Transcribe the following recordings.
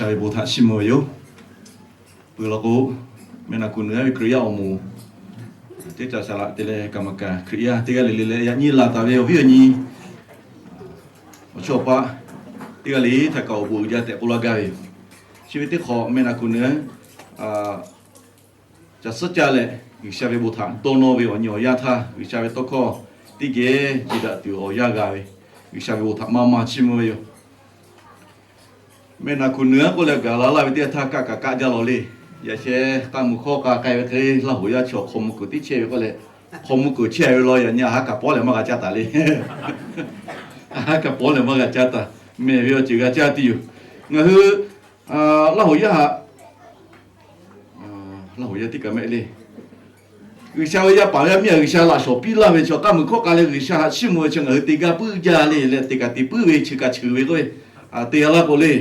G'a ve bon htaꞈ chiˇ mvuh ve yoˬ. Peuˬ law k'o, Mehˆ naˍ kuˬ nuˬ-a ve Hkriꞈ yaˇ awˬ moˍ, teˇ caꞈ shaˍ laꞈ te leh kaˍ maˍ kaˍ Hkriꞈ yaˇ teˇ g'aˇ le le leh yaꞈ nyi laˬ taˍ ve awˬ viˉ awˬ nyi awˬ chawˇ awˬ paˆ teˇ g'aˇ le htaꞈ kaꞈ awˬ bon uiˍ jaˇ tehꞈ k'oˆ laˇ gaˇ ve yoˬ. Chi ve teˇ hk'awꞈ Mehˆ naˍ kuˬ nuˬ-a caˬ suhˉ caˇ leh G'uiˬsha ve bon htaꞈ dawˇ nawˇ ve awˬ nyi awˬ yanˇ htaˇ, G'uiˬsha ve tawˇ hkawˇ teˇ geh ji daꞈ tuˬ awˬ yanˇ g'a ve, G'uiˬsha ve bon htaꞈ maˇ maˇ chiˇ mvuh ve yoˬ. Mehˆ naˍ kuˬ nuˬ-a k'oˆ leh gaˬ la laˇ ve teˇ yanˇ htaˇ kaˆ kaꞈ kaˆ jaˇ lawˬ le. Yaꞈ sheh k'a muiˬ hkawˇ k'a k'ai ve hk'e Laˇ hoˍ yaˇ chaw hk'aw mvuh kuiˬ teˇ chehˇ ve k'oˆ leh, hk'aw mvuh kuiˬ chehˇ ve law yaꞈ nyi a haˉ kaꞈ pawˉ leh maˇ g'a caˇ taˍ le. A haˉ kaꞈ pawˉ leh maˇ g'a caˇ taˍ. Mehˬ ve awˬ ceuˬ g'a caˇ tuˬ yoˬ. Ngaˬ hui Laˇ hoˍ yaˇ haꞈ Laˇ hoˍ yaˇ teˇ kaꞈ mehˆ le. G'uiˬsha ve yaˇ paˍ yaˇ miˇ a G'uiˬsha laꞈ shawˍ piˇ laˇ ve chaw, k'a muiˬ hkawˇ k'a leh G'uiˬsha haꞈ chiˇ mvuh ve chaw ngaˬ hui te gaˇ puiˉ jaˇ le leh te kaꞈ te puiˉ ve chi kaꞈ cheuˬ ve k'oˆ ve, te a laˇ k'o le.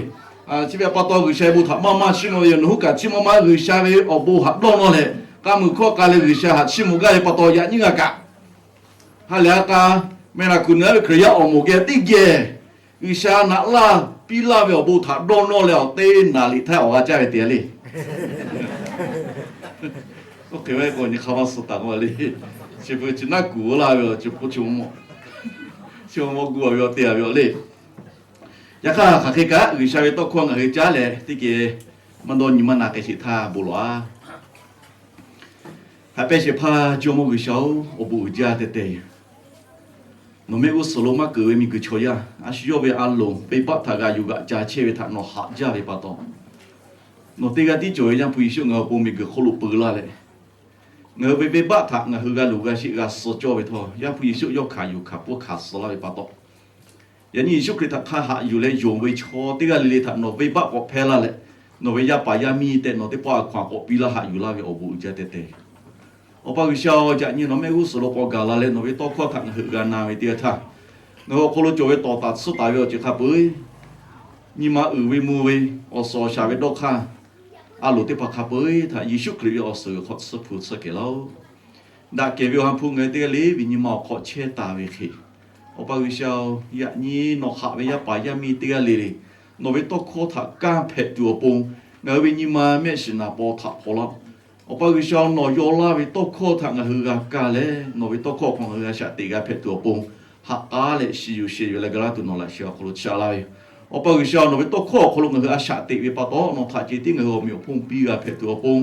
Chi ve pa taw G'uiˬsha ve bon htaꞈ maˇ maˇ chiˇ mvuh ve yoˬ. Nawˬ hui kaꞈ chi ma ma G'uiˬsha ve awˬ bon haꞈ dawˇ nawˇ leh, k'a muiˬ hkawˇ k'a leh G'uiˬsha haꞈ chiˇ mvuh gaˇ ve pa taw yaꞈ nyi g'a kaꞈ ha lehˬ a k'a, Mehˆ naˍ kuˬ nuˬ-a ve Hkriꞈ yaˇ awˬ moˍ geh teˇ geh G'uiˬsha naꞈ laˇ piˇ laˇ ve awˬ bon htaꞈ dawˇ nawˇ leh awˬ teˇ naˍ liꞈ htaˇ awˬ g'a caˇ ve te le. Oˇ hk'e ve k'o nyi hk'a maˇ suh taˍ k'oˆ le. Chi beuꞈ chi naˆ kuˬ laˇ ve awˬ chi k'oˆ chi mawˇ, chi mawˇ gu a ve awˬ te a ve awˬ le. Yaꞈ hk'aˇ hk'aˬ hk'e kaꞈ G'uiˬsha ve tawˇ hkawˇ ngaˬ hui caˉ leh teˇ geh maˇ dawˇ nyi maˇ na k'ai sheˍ htaˇ bon lawˬ-a. Haꞈ pehnˇ shehˍ hpaˇ Jawˇmawˇ G'uiˬsha-oˬ, awˬ bon uiˍ jaˇ tehꞈ tehꞈ nawˬ mehˆ g'uˇ suhˍ lo maˇ keunˍ ve miˬguiˬ chaw yaˇ a shu yawˇ ve a loˍ venˇbaˆ htaꞈ g'a yuˬ g'aꞈ ca chehˇ ve htaꞈ nawˬ haꞈ jaˇ ve pa taw, nawˬ teˇ g'aˇ tiˉ cawˬ ve Yaˇ hpu Yeˍsuˆ ngaˬ hui awˬ pon miˬguiˬ hk'oˆ lo peu laˇ leh, ngaˬ hui ve venˇbaˆ htaꞈ ngaˬ hui g'a luˬ g'a sheˆ g'a suh cawˇ ve htawˇ, Yaˇ hpu Yeˍsuˆ yawˇ hkanˍ yuˬ hkanˍ pfuhˇ hkanˍ suh laˇ ve pa taw, yaꞈ nyi Yeˍsuˆ Hkriꞈ htaꞈ hk'a haꞈ yuˬ leh yonˍ ve chaw teˇ g'aˇ le le htaꞈ nawˬ venˇbaˆ k'awꞈ hpehˇ laˇ leh, nawˬ ve yaˇ paˍ yaˇ miˇ tehꞈ nawˬ teˇ pawˆ a hkaw-anˬ k'awꞈ piˇ laˇ haꞈ yuˬ laˇ ve awˬ bon uiˍ jaˇ tehꞈ tehꞈ. Awˬ pa G'uiˬsha-oˬ, yaꞈ nyi nawˬ mehˆ g'uˇ suhˍ lo k'awꞈ gaˬ la leh nawˬ ve tawˇ hkawˇ htaꞈ ngaˬ hui g'a na ve teˇ yanˇ htaˇ, ngaˬ hui awˬ hk'aw lo cawˬ ve tawˍ taˍ tsuhˇ taˍ ve awˬ ceuˬ hk'a peu-eˬ, nyi ma uiˍ ve mvuh ve, awˬ suhˍ awˬ shaˍ ve dawˇ hk'aˇ, a loˍ teˇ hpaˍ hk'a peu-eˬ htaꞈ Yeˍsuˆ Hkriꞈ ve awˬ suhˍ g'uiˬ hk'aw tsuhˇ hpu tsuhˇ kehˬ laˇ-oˆ. Daꞈ kehˬ ve awˬ ha hpu ngaˬ hui teˇ g'aˇ le ve nyi ma awˬ hk'aw chehˇ taˍ ve hk'e, Awˬ pa G'uiˬsha-oˬ, yaꞈ nyi nawˬ haꞈ ve yaˇ paˍ yaˇ miˇ teˇ g'aˇ le le nawˬ ve tawˇ hkawˇ htaꞈ kaˇ hpehꞈ tuˬ awˬ pon, ngaˬ hui ve nyi ma mehˆ shiˍ naˍ paw htaꞈ hpaw laˇ-oˆ. Awˬ pa G'uiˬsha-oˬ, nawˬ yaw laˇ ve tawˇ hkawˇ htaꞈ ngaˬ hui g'a kaˇ leh, nawˬ ve tawˇ hkawˇ hk'aw ngaˬ hui g'a shaꞈ teꞈ g'a hpehꞈ tuˬ awˬ pon, haꞈ k'aˉ leh shiˍ yuˬ shehˍ yuˬ leh ga laˇ tuˬ nawˬ laꞈ sheh awˬ hk'aw lo chaꞈ laˇ ve yoˬ. Awˬ pa G'uiˬsha-oˬ, nawˬ ve tawˇ hkawˇ awˬ hk'aw lo ngaˬ hui a shaꞈ teꞈ ve pa taw, nawˬ htaꞈ ce tiˉ ngaˬ hui awˬ meꞈ awˬ hponˇ piˇ g'a hpehꞈ tuˬ awˬ pon,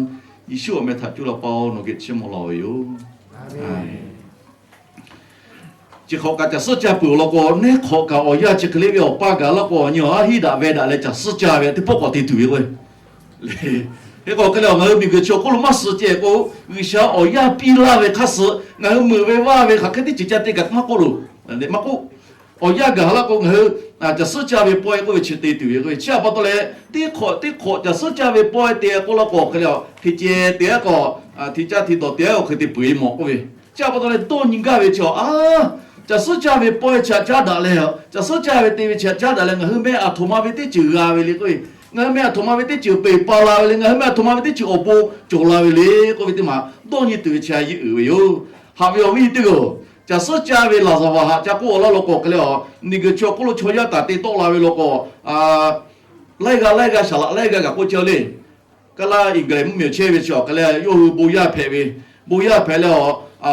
Yeˍsuˆ awˬ meh htaꞈ cuˇ leh Awˬ pa-oˬ, nawˬ geh chiˇ mvuh lawˬ ve yoˬ. Chi hk'awꞈ kaꞈ caˬ suhˉ caˇ peuˬ awˬ lawn k'o, neˇ hk'awꞈ kaꞈ awˬ yanˇ chi hk'e le ve awˬ pa gaˬ laˇ k'o, awˬ nyi a hiˉ daꞈ veh daꞈ leh caˬ suhˉ caˇ ve teˇ pawˆ k'awꞈ te tuˬ ve k'o, hk'e k'o hk'e leh ngaˬ hui miˬguiˬ chi awˬ hk'oˆ lo maˇ suh ceh k'o, G'uiˬsha awˬ yanˇ piˇ laˇ ve hk'aˇ suh ngaˬ hui meuꞈ ve vaˇ ve hk'aˬ hk'e teˇ ceuˬ ca te kaꞈ maˇ k'oˆ loˬ. Maˇ k'oˆ, awˬ yanˇ gaˬ laˇ k'o ngaˬ hui caˬ suhˉ caˇ ve pawehˇ k'oˆ ve chi te tuˬ ve k'o, chi a pa taw leh teˇ hk'awꞈ teˇ hk'awꞈ caˬ suhˉ caˇ ve pawehˇ te k'oˆ laˇ k'o hk'e leh, hk'e ceh te-a k'o, hti caˇ hti dawˬ te-a k'o hk'e te peuˬ-e mawˬ k'oˆ ve, chi a pa taw leh dawˇ nyi gaˇ ve chi a, caˬ suhˉ caˇ ve pawehˇ chi htaꞈ caˉ daꞈ leh, caˬ suhˉ caˇ ve te ve chi htaꞈ caˉ daꞈ leh ngaˬ hui meh aˬ htoꞈ ma ve teˇ ceuˬ g'a ve le k'oˆ ve, ngaˬ hui meh aˬ htoꞈ ma ve teˇ ceuˬ peˬ pa la ve le, ngaˬ hui meh aˬ htoꞈ ma ve teˇ ceuˬ awˬ bon cawˬ la ve le k'oˆ ve teˇ maˬ dawˇ nyi tuˬ ve chi a yeˇ uiˍ ve yoˬ. Haꞈ ve awˬ viˉ teˇ g'aˇ-oˬ, caˬ suhˉ caˇ ve laˍzaˍvaˍ haꞈ ca k'oˆ awˬ laˇ law k'o hk'e leh, miˬguiˬ chi awˬ hk'oˆ lo chaw yaˇ taˍ te tawˆ la ve law k'o, laiˉ g'aˇ laiˉ g'aˇ shaˍ laꞈ laiˉ g'aˇ kaꞈ k'oˆ ceh le. Kaˇ laˇ Eˍg'lehˍ mvuhˇmiˬ chehˇ ve chi awˬ hk'e leh yawˇ hui bon yaˇ hpehꞈ ve, bon yaˇ hpehꞈ leh,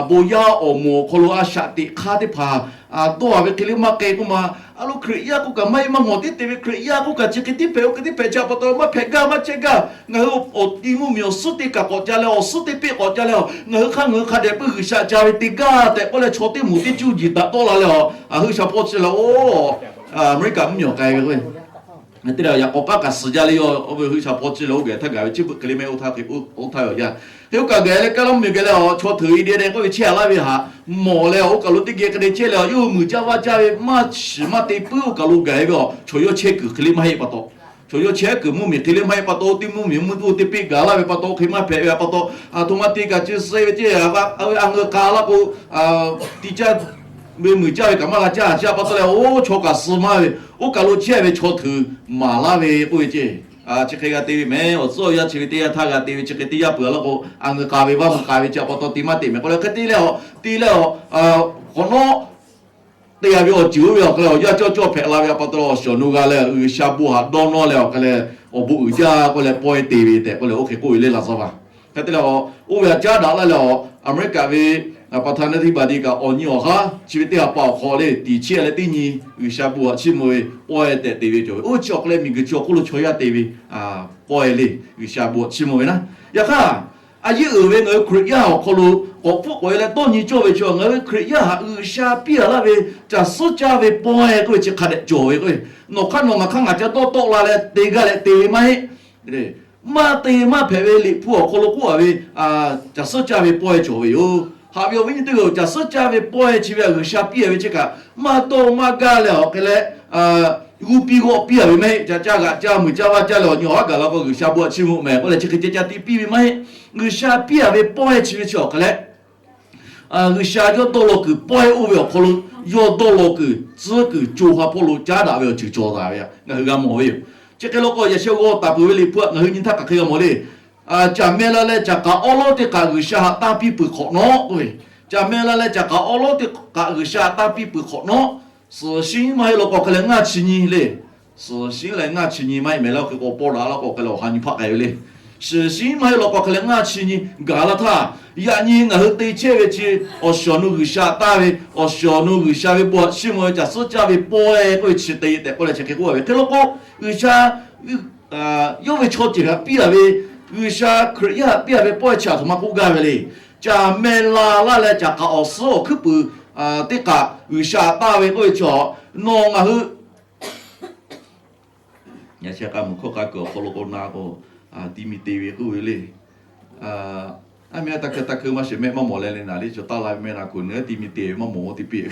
bon yaˇ awˬ moˍ awˬ hk'aw lo a shaꞈ teꞈ hk'aˇ teˇ hpaˍ dawˇ a ve hk'e le maˇ k'ai k'oˆ ma. A lo Hkriꞈ yaˇ k'oˆ kaꞈ maˇ heˆ maˇ mawˬ tiˉ te ve, Hkriꞈ yaˇ k'oˆ kaꞈ chi hk'e tiˉ hpehꞈ, oˇ hk'e tiˉ hpehꞈ chi a pa taw maˇ hpehꞈ gaˇ maˇ chehˇ gaˇ. Ngaˬ hui awˬ ti mvuhˇmiˬ awˬ suhˉ teˇ kaꞈ k'awꞈ ca leh, awˬ suhˉ teˇ peˆ k'awꞈ ca leh, ngaˬ hui hk'aˇ ngaˬ hui hk'a dehꞈ puiˉ G'uiˬsha ca ve te gaˇ tehꞈ k'oˆ leh chaw teˇ moˍ teˇ cuˇ jiˬ daꞈ tawˆ la leh, a hui sha hpawˇ chi leh oˇ Aˍmeˍriˆkaꞈ mvuhˇmiˬ awˬ k'ai ve k'o, te leh yaꞈ k'aw k'aˉ kaꞈ suh jaˇ le, yawˇ oˇ ve hui sha hpawˇ chi leh oˇ geh htaˇ gaˬ ve chi beuꞈ hk'e le mehˆ oˇ htaˇ hk'e oˇ htaˇ ve awˬ yanˇ hk'e oˇ kaꞈ gaˬ leh kaˇ laˇ mvuhˇmiˬ gaˬ leh, chaw hteuꞈ e de de k'oˆ ve chehˇ a laˇ ve htaꞈ mawˬ leh, oˇ kaˬ lo teˇ geh hk'e de chehˇ leh, yawˇ hui muiˬ caˇ vaˇ caˇ ve maˇ shiˍ maˇ te puiˉ oˇ kaˬ lo gaˬ ve, chaw yawˇ chehˇ kuiˬ hk'e le maˇ heˆ pa taw, chaw yawˇ chehˇ kuiˬ mvuhˇmiˬ hk'e le maˇ heˆ pa taw, oˇ teˇ mvuhˇmiˬ mvuhˇ oˇ teˇ peˆ gaˬ laˇ ve pa taw, oˇ hk'e maˇ hpehꞈ ve pa taw, a htoꞈ ma te kaꞈ chi suh ve ceˇ, a ve a ngeu k'a laˇ k'o, ti caˇ ve muiˬ caˇ ve kaꞈ maˇ g'a caˇ chi a pa taw leh, oˇ chaw kaꞈ suh maˇ ve, oˇ kaˬ lo chehˇ ve chaw hteuꞈ maˍ laˇ ve k'oˆ ve ceˇ. Chi hk'e g'a te ve mehˍ. Awˬ tcuhˉ awˬ yanˇ chi ve teˇ yanˇ htaˇ g'a te ve chi hk'e teˇ yanˇ peuˬ a laˇ k'o, a ngeu k'a ve vaˇ mvuh k'a ve chi a pa taw te maˇ te mehˍ k'oˆ leh hk'e te leh, te leh, hk'awꞈ nawˉ te g'a ve awˬ ceuˬ oˇ ve awˬ hk'e leh awˬ yanˇ cawˇ cawˇ hpehꞈ la ve a pa taw leh awˬ shawˍ nu g'a leh G'uiˬsha bon haꞈ dawˇ nawˇ leh awˬ hk'e leh awˬ bon uiˍ jaˇ k'oˆ leh pawehˇ te ve tehꞈ k'oˆ leh oˇ hk'e k'oˆ ve le laˍ zaˇ vaˬ. Hk'e te leh, oˇ ve htaꞈ caˉ daꞈ laˇ leh, America ve ประธานาธิบดี kaꞈ awˬ nyi awˬ haˉ chi ve teˇ ha pa awˬ hk'aw le tiˍ chiˇ leh teˇ nyi G'uiˬsha bon htaꞈ chiˇ mvuh ve pawehˇ tehꞈ te ve cawˬ ve. Oˇ chi awˬ hk'aw leh miˬguiˬ chi awˬ hk'oˆ lo chaw yaˇ te ve pawehˇ le G'uiˬsha bon htaꞈ chiˇ mvuh ve naˉ. Yaꞈ hk'aˇ, a yeˇ uiˍ ve ngaˬ hui Hkriꞈ yaˇ awˬ hk'aw lo k'awꞈ hpfuhˆ k'awꞈ e leh dawˇ nyi cawˇ ve chi ngaˬ hui Hkriꞈ yaˇ htaꞈ G'uiˬsha piˇ laˇ ve caˬ suhˉ caˇ ve pawehˇ k'oˆ ve chi hk'a dehꞈ cawˬ ve k'o, nawˬ hk'aˇ nawˬ ngaˬ hk'aˇ ngaˬ ca dawˇ tawˆ la leh te gaˇ leh te ve maˇ heˆ. Maˇ te maˇ hpehꞈ ve Liꞈ hpu awˬ hk'aw lo k'oˆ a ve caˬ suhˉ caˇ ve pawehˇ cawˬ ve yoˬ. Haꞈ ve awˬ viˉ nyi teˇ g'aˇ-oˬ, caˬ suhˉ caˇ ve pawehˇ chi ve G'uiˬsha piˇ a ve chi kaꞈ maˇ dawˇ maˇ gaˇ leh awˬ hk'e leh g'uˇ piˇ g'awˆ piˇ a ve maˇ heˆ. Ca caˇ g'aꞈ caˇ muiˬ caˇ vaˇ caˇ leh awˬ nyi awˬ haˉ gaˬ la k'o G'uiˬsha bon htaꞈ chiˇ mvuh mehˍ k'oˆ leh chi hk'e ca ca te piˇ ve maˇ heˆ. G'uiˬsha piˇ a ve pawehˇ chi ve chi awˬ hk'e leh G'uiˬsha yawˇ dawˇ law kuiˬ pawehˇ oˇ ve awˬ hk'aw lo yawˇ dawˇ law kuiˬ tcuhˉ kuiˬ co ha hpawˇ lo caˉ daꞈ ve awˬ ceuˬ cawˬ taˍ ve ngaˬ hui g'a mawˬ ve yoˬ. Chi hk'e law k'o, yaꞈ sheh g'aw taˍ peuˬ ve Liꞈ hpu ngaˬ hui nyi htaˇ hk'aˬ hk'e g'a mawˬ le. Caˬ meh la leh caˬ k'aꞈ awˉ lawˉ teˇ hk'aꞈ G'uiˬsha htaꞈ tanˇ piˇ peuˬ hk'awꞈ nawˉ k'oˆ ve, caˬ meh la leh caˬ k'aꞈ awˉ lawˉ teˇ hk'aꞈ G'uiˬsha htaꞈ tanˇ piˇ peuˬ hk'awꞈ nawˉ, suhˍ shinˉ maˇ heˆ law k'o hk'e leh ngaˇ chi nyi le. Suhˍ shinˉ leh ngaˇ chi nyi maˇ heˆ mehˍ laˇ hk'e k'o pawˇ daꞈ laˇ k'o hk'e leh awˬ ha nyi hpaˆ k'ai ve le. Suhˍ shinˉ maˇ heˆ law k'o hk'e leh ngaˇ chi nyi gaˬ la htaˇ, yaꞈ nyi ngaˬ hui te chehˇ ve chi awˬ shiˍ awˬ nu G'uiˬsha tanˇ ve, awˬ shiˍ awˬ nu G'uiˬsha ve bon htaꞈ chiˇ mvuh ve caˬ suhˉ caˇ ve pawehˇ k'oˆ ve chi te tehꞈ k'oˆ leh chi hk'e k'oˆ ve hk'e law k'o, G'uiˬsha yawˇ ve chaw ceuˬ htaꞈ piˇ a ve, G'uiˬsha Hkriꞈ yaˇ htaꞈ piˇ a ve pawehˇ chi a htoꞈ ma k'oˆ gaˇ ve le. Caˬ meh la laˇ leh caˬ k'aꞈ awˬ suhˉ awˬ hkuiˉ puiˍ teˇ hk'aꞈ G'uiˬsha tanˇ ve k'oˆ ve chi, nawˬ ngaˬ hui yaꞈ sheh k'a mvuhˬ hkawˇ k'a kuiˬ awˬ hk'aw lo k'o na k'o, ti mi te ve k'oˆ ve le. Aˉ meh taˇ hkeu taˇ hkeu maˇ shiˍ mehˆ maˇ mawˬ leh le naˍ le chaw taˇ la ve meh na kuiˬ neu ti mi te ve maˇ mawˬ ti piˇ.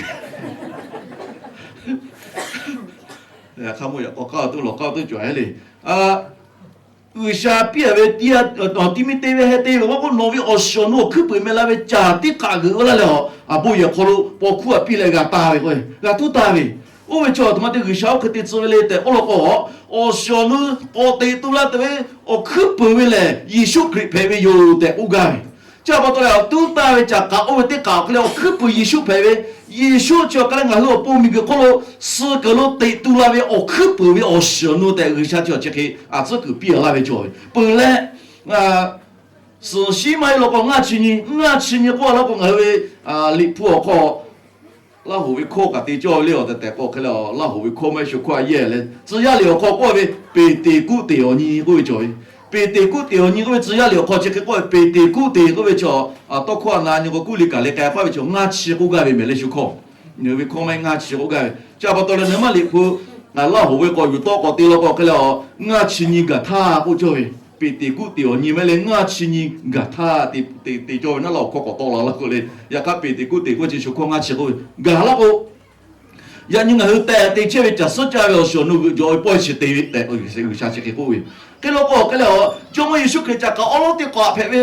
Hk'a mvuhˇ yaꞈ k'aw k'aˇ tuˬ lawˬ k'aˇ tuˬ cawˬ e le. G'uiˬsha piˇ a ve ti mi te ve heh te ve maˇ k'oˆ, nawˬ ve awˬ shiˍ awˬ nu awˬ hkuiˉ puiˍ meh la ve caˬ teˇ hk'aꞈ g'euꞈ ve laˇ leh, awˬ bon yehˬ hk'aw lo paw hkuˇ htaꞈ piˇ leh g'a taˇ ve k'o, g'a tuˉ taˇ ve. Oˇ ve chi a htoꞈ ma te G'uiˬsha oˇ hk'e te tcuh ve le tehꞈ k'oˆ law k'o, awˬ shiˍ awˬ nu k'awꞈ teꞈ tu la tuˬ ve awˬ hkuiˉ puiˍ ve lehˬ Yeˍsuˆ Hkriꞈ hpehꞈ ve yoˬ tehꞈ k'oˆ gaˇ ve. Chi a pa taw leh, tuˉ taˇ ve caˬ k'aꞈ oˇ ve teˇ hk'aꞈ awˬ hk'e leh awˬ hkuiˉ puiˍ Yeˍsuˆ hpehꞈ ve, Yeˍsuˆ chi awˬ hk'e leh ngaˬ hui awˬ pon miˬguiˬ hk'oˆ lo suh kuiˬ lo teꞈ tu la ve awˬ hkuiˉ puiˍ ve awˬ shiˍ awˬ nu tehꞈ G'uiˬsha chi awˬ chi hk'e a tcuhˉ kuiˬ piˇ a laˇ ve cawˬ ve peuˬ leh, suhˍ shinˉ maˇ heˆ law k'o ngaˇ chi nyi, ngaˇ chi nyi k'oˆ a laˇ k'o ngaˬ hui ve Liꞈ hpu awˬ hk'aw Laˇ hoꞈ ve hkawˇ kaꞈ te cawˇ ve le. Awˬ tehˬ tehˬ k'o hk'e leh, Laˇ hoꞈ ve hkawˇ maˇ heˆ shu hkawˇ a yehˇ leh tcuh yaˇ liꞈ awˬ hk'aw k'oˆ ve Peˍteˍkoˆteˍ awˬ nyi k'oˆ ve cawˬ ve. Peˍteˍkoˆteˍ awˬ nyi k'oˆ ve tcuh yaˇ liꞈ awˬ hk'aw chi hk'e k'oˆ ve, Peˍteˍkoˆteˍ k'oˆ ve chaw, tawˇ hkawˇ a na nyi k'o kuˇ liꞈ kaꞈ le k'ai hpaˇ ve chaw ngaˇ chi k'oˆ gaˇ ve mehˍ leh shu hkawˇ. Ngaˬ hui ve hkawˇ maˇ heˆ ngaˇ chi k'oˆ gaˇ ve. Chi a pa taw leh nawˬ maˇ Liꞈ hpu Laˇ hoꞈ ve k'awꞈ yuˬ tawˆ k'awꞈ te law k'o hk'e leh, ngaˇ chi nyi gaˬ htaˇ k'oˆ cawˇ ve. Peˍteˍkoˆteˍ awˬ nyi maˇ heˆ leh ngaˇ chi nyi gaˬ htaˇ te cawˇ ve naˉ Laˇ hoꞈ hkawˇ k'awꞈ tawˆ la laˇ k'o le. Yaꞈ hk'aˇ Peˍteˍkoˆteˍ k'oˆ ve chi shu hkawˇ ngaˇ chi k'oˆ ve gaˬ laˇ k'o, yaꞈ nyi ngaˬ hui tehꞈ te chehˇ ve caˬ suhˉ caˇ ve awˬ shiˍ awˬ nu g'euꞈ jawˬ ve pawehˇ chi te ve tehꞈ G'uiˬsha chi hk'e k'oˆ ve. Hk'e law k'o hk'e leh, Jawˇmawˇ Yeˍsuˆ Hkriꞈ caˬ k'aꞈ awˉ lawˉ teˇ hk'aꞈ hpehꞈ ve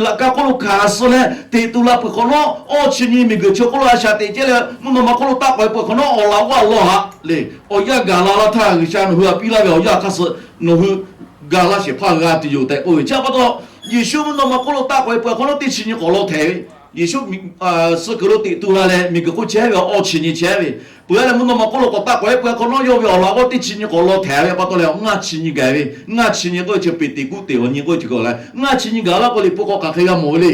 laꞈ ka hk'oˆ lo hkanˍ suh leh teꞈ tu la peuˬ hk'awꞈ nawˉ, awˇ chi nyi miˬguiˬ chi hk'oˆ lo a shaꞈ teꞈ chehˇ leh mvuhˇ naw ma hk'oˆ lo taˆ k'awꞈ e peuˬ hk'awꞈ nawˉ, awˬ laꞈ g'awˇ a lawˬ haꞈ le. Awˬ yanˇ gaˬ la laˇ htaˇ G'uiˬsha nawˬ hui htaꞈ piˇ laˇ ve awˬ yanˇ hk'aˇ suh nawˬ hui ga laˇ shehˍ hpaˇ g'a tuˬ yoˬ tehꞈ k'oˆ ve. Chi a pa taw, Yeˍsuˆ mvuhˇ naw ma hk'oˆ lo taˆ k'awꞈ e peuˬ hk'awꞈ nawˉ teˇ chi nyi k'awꞈ law htehˍ ve, Yeˍsuˆ suh kuiˬ lo teꞈ tu la leh miˬguiˬ hk'oˆ chehˇ ve awˇ chi nyi chehˇ ve, peuˬ leh mvuhˇ naw ma hk'oˆ lo k'awꞈ taˆ k'awꞈ e peuˬ hk'awꞈ nawˉ yawˇ ve awˬ laꞈ g'awˇ teˇ chi nyi k'awꞈ law htehˍ ve pa taw leh, ngaˇ chi nyi gaˬ ve, ngaˇ chi nyi k'oˆ ve chi Peˍteˍkoˆteˍ awˬ nyi k'oˆ ve chi k'o leh ngaˇ chi nyi gaˬ laˇ k'o Liꞈ hpu k'awꞈ hk'aˬ hk'e g'a mawˬ ve le.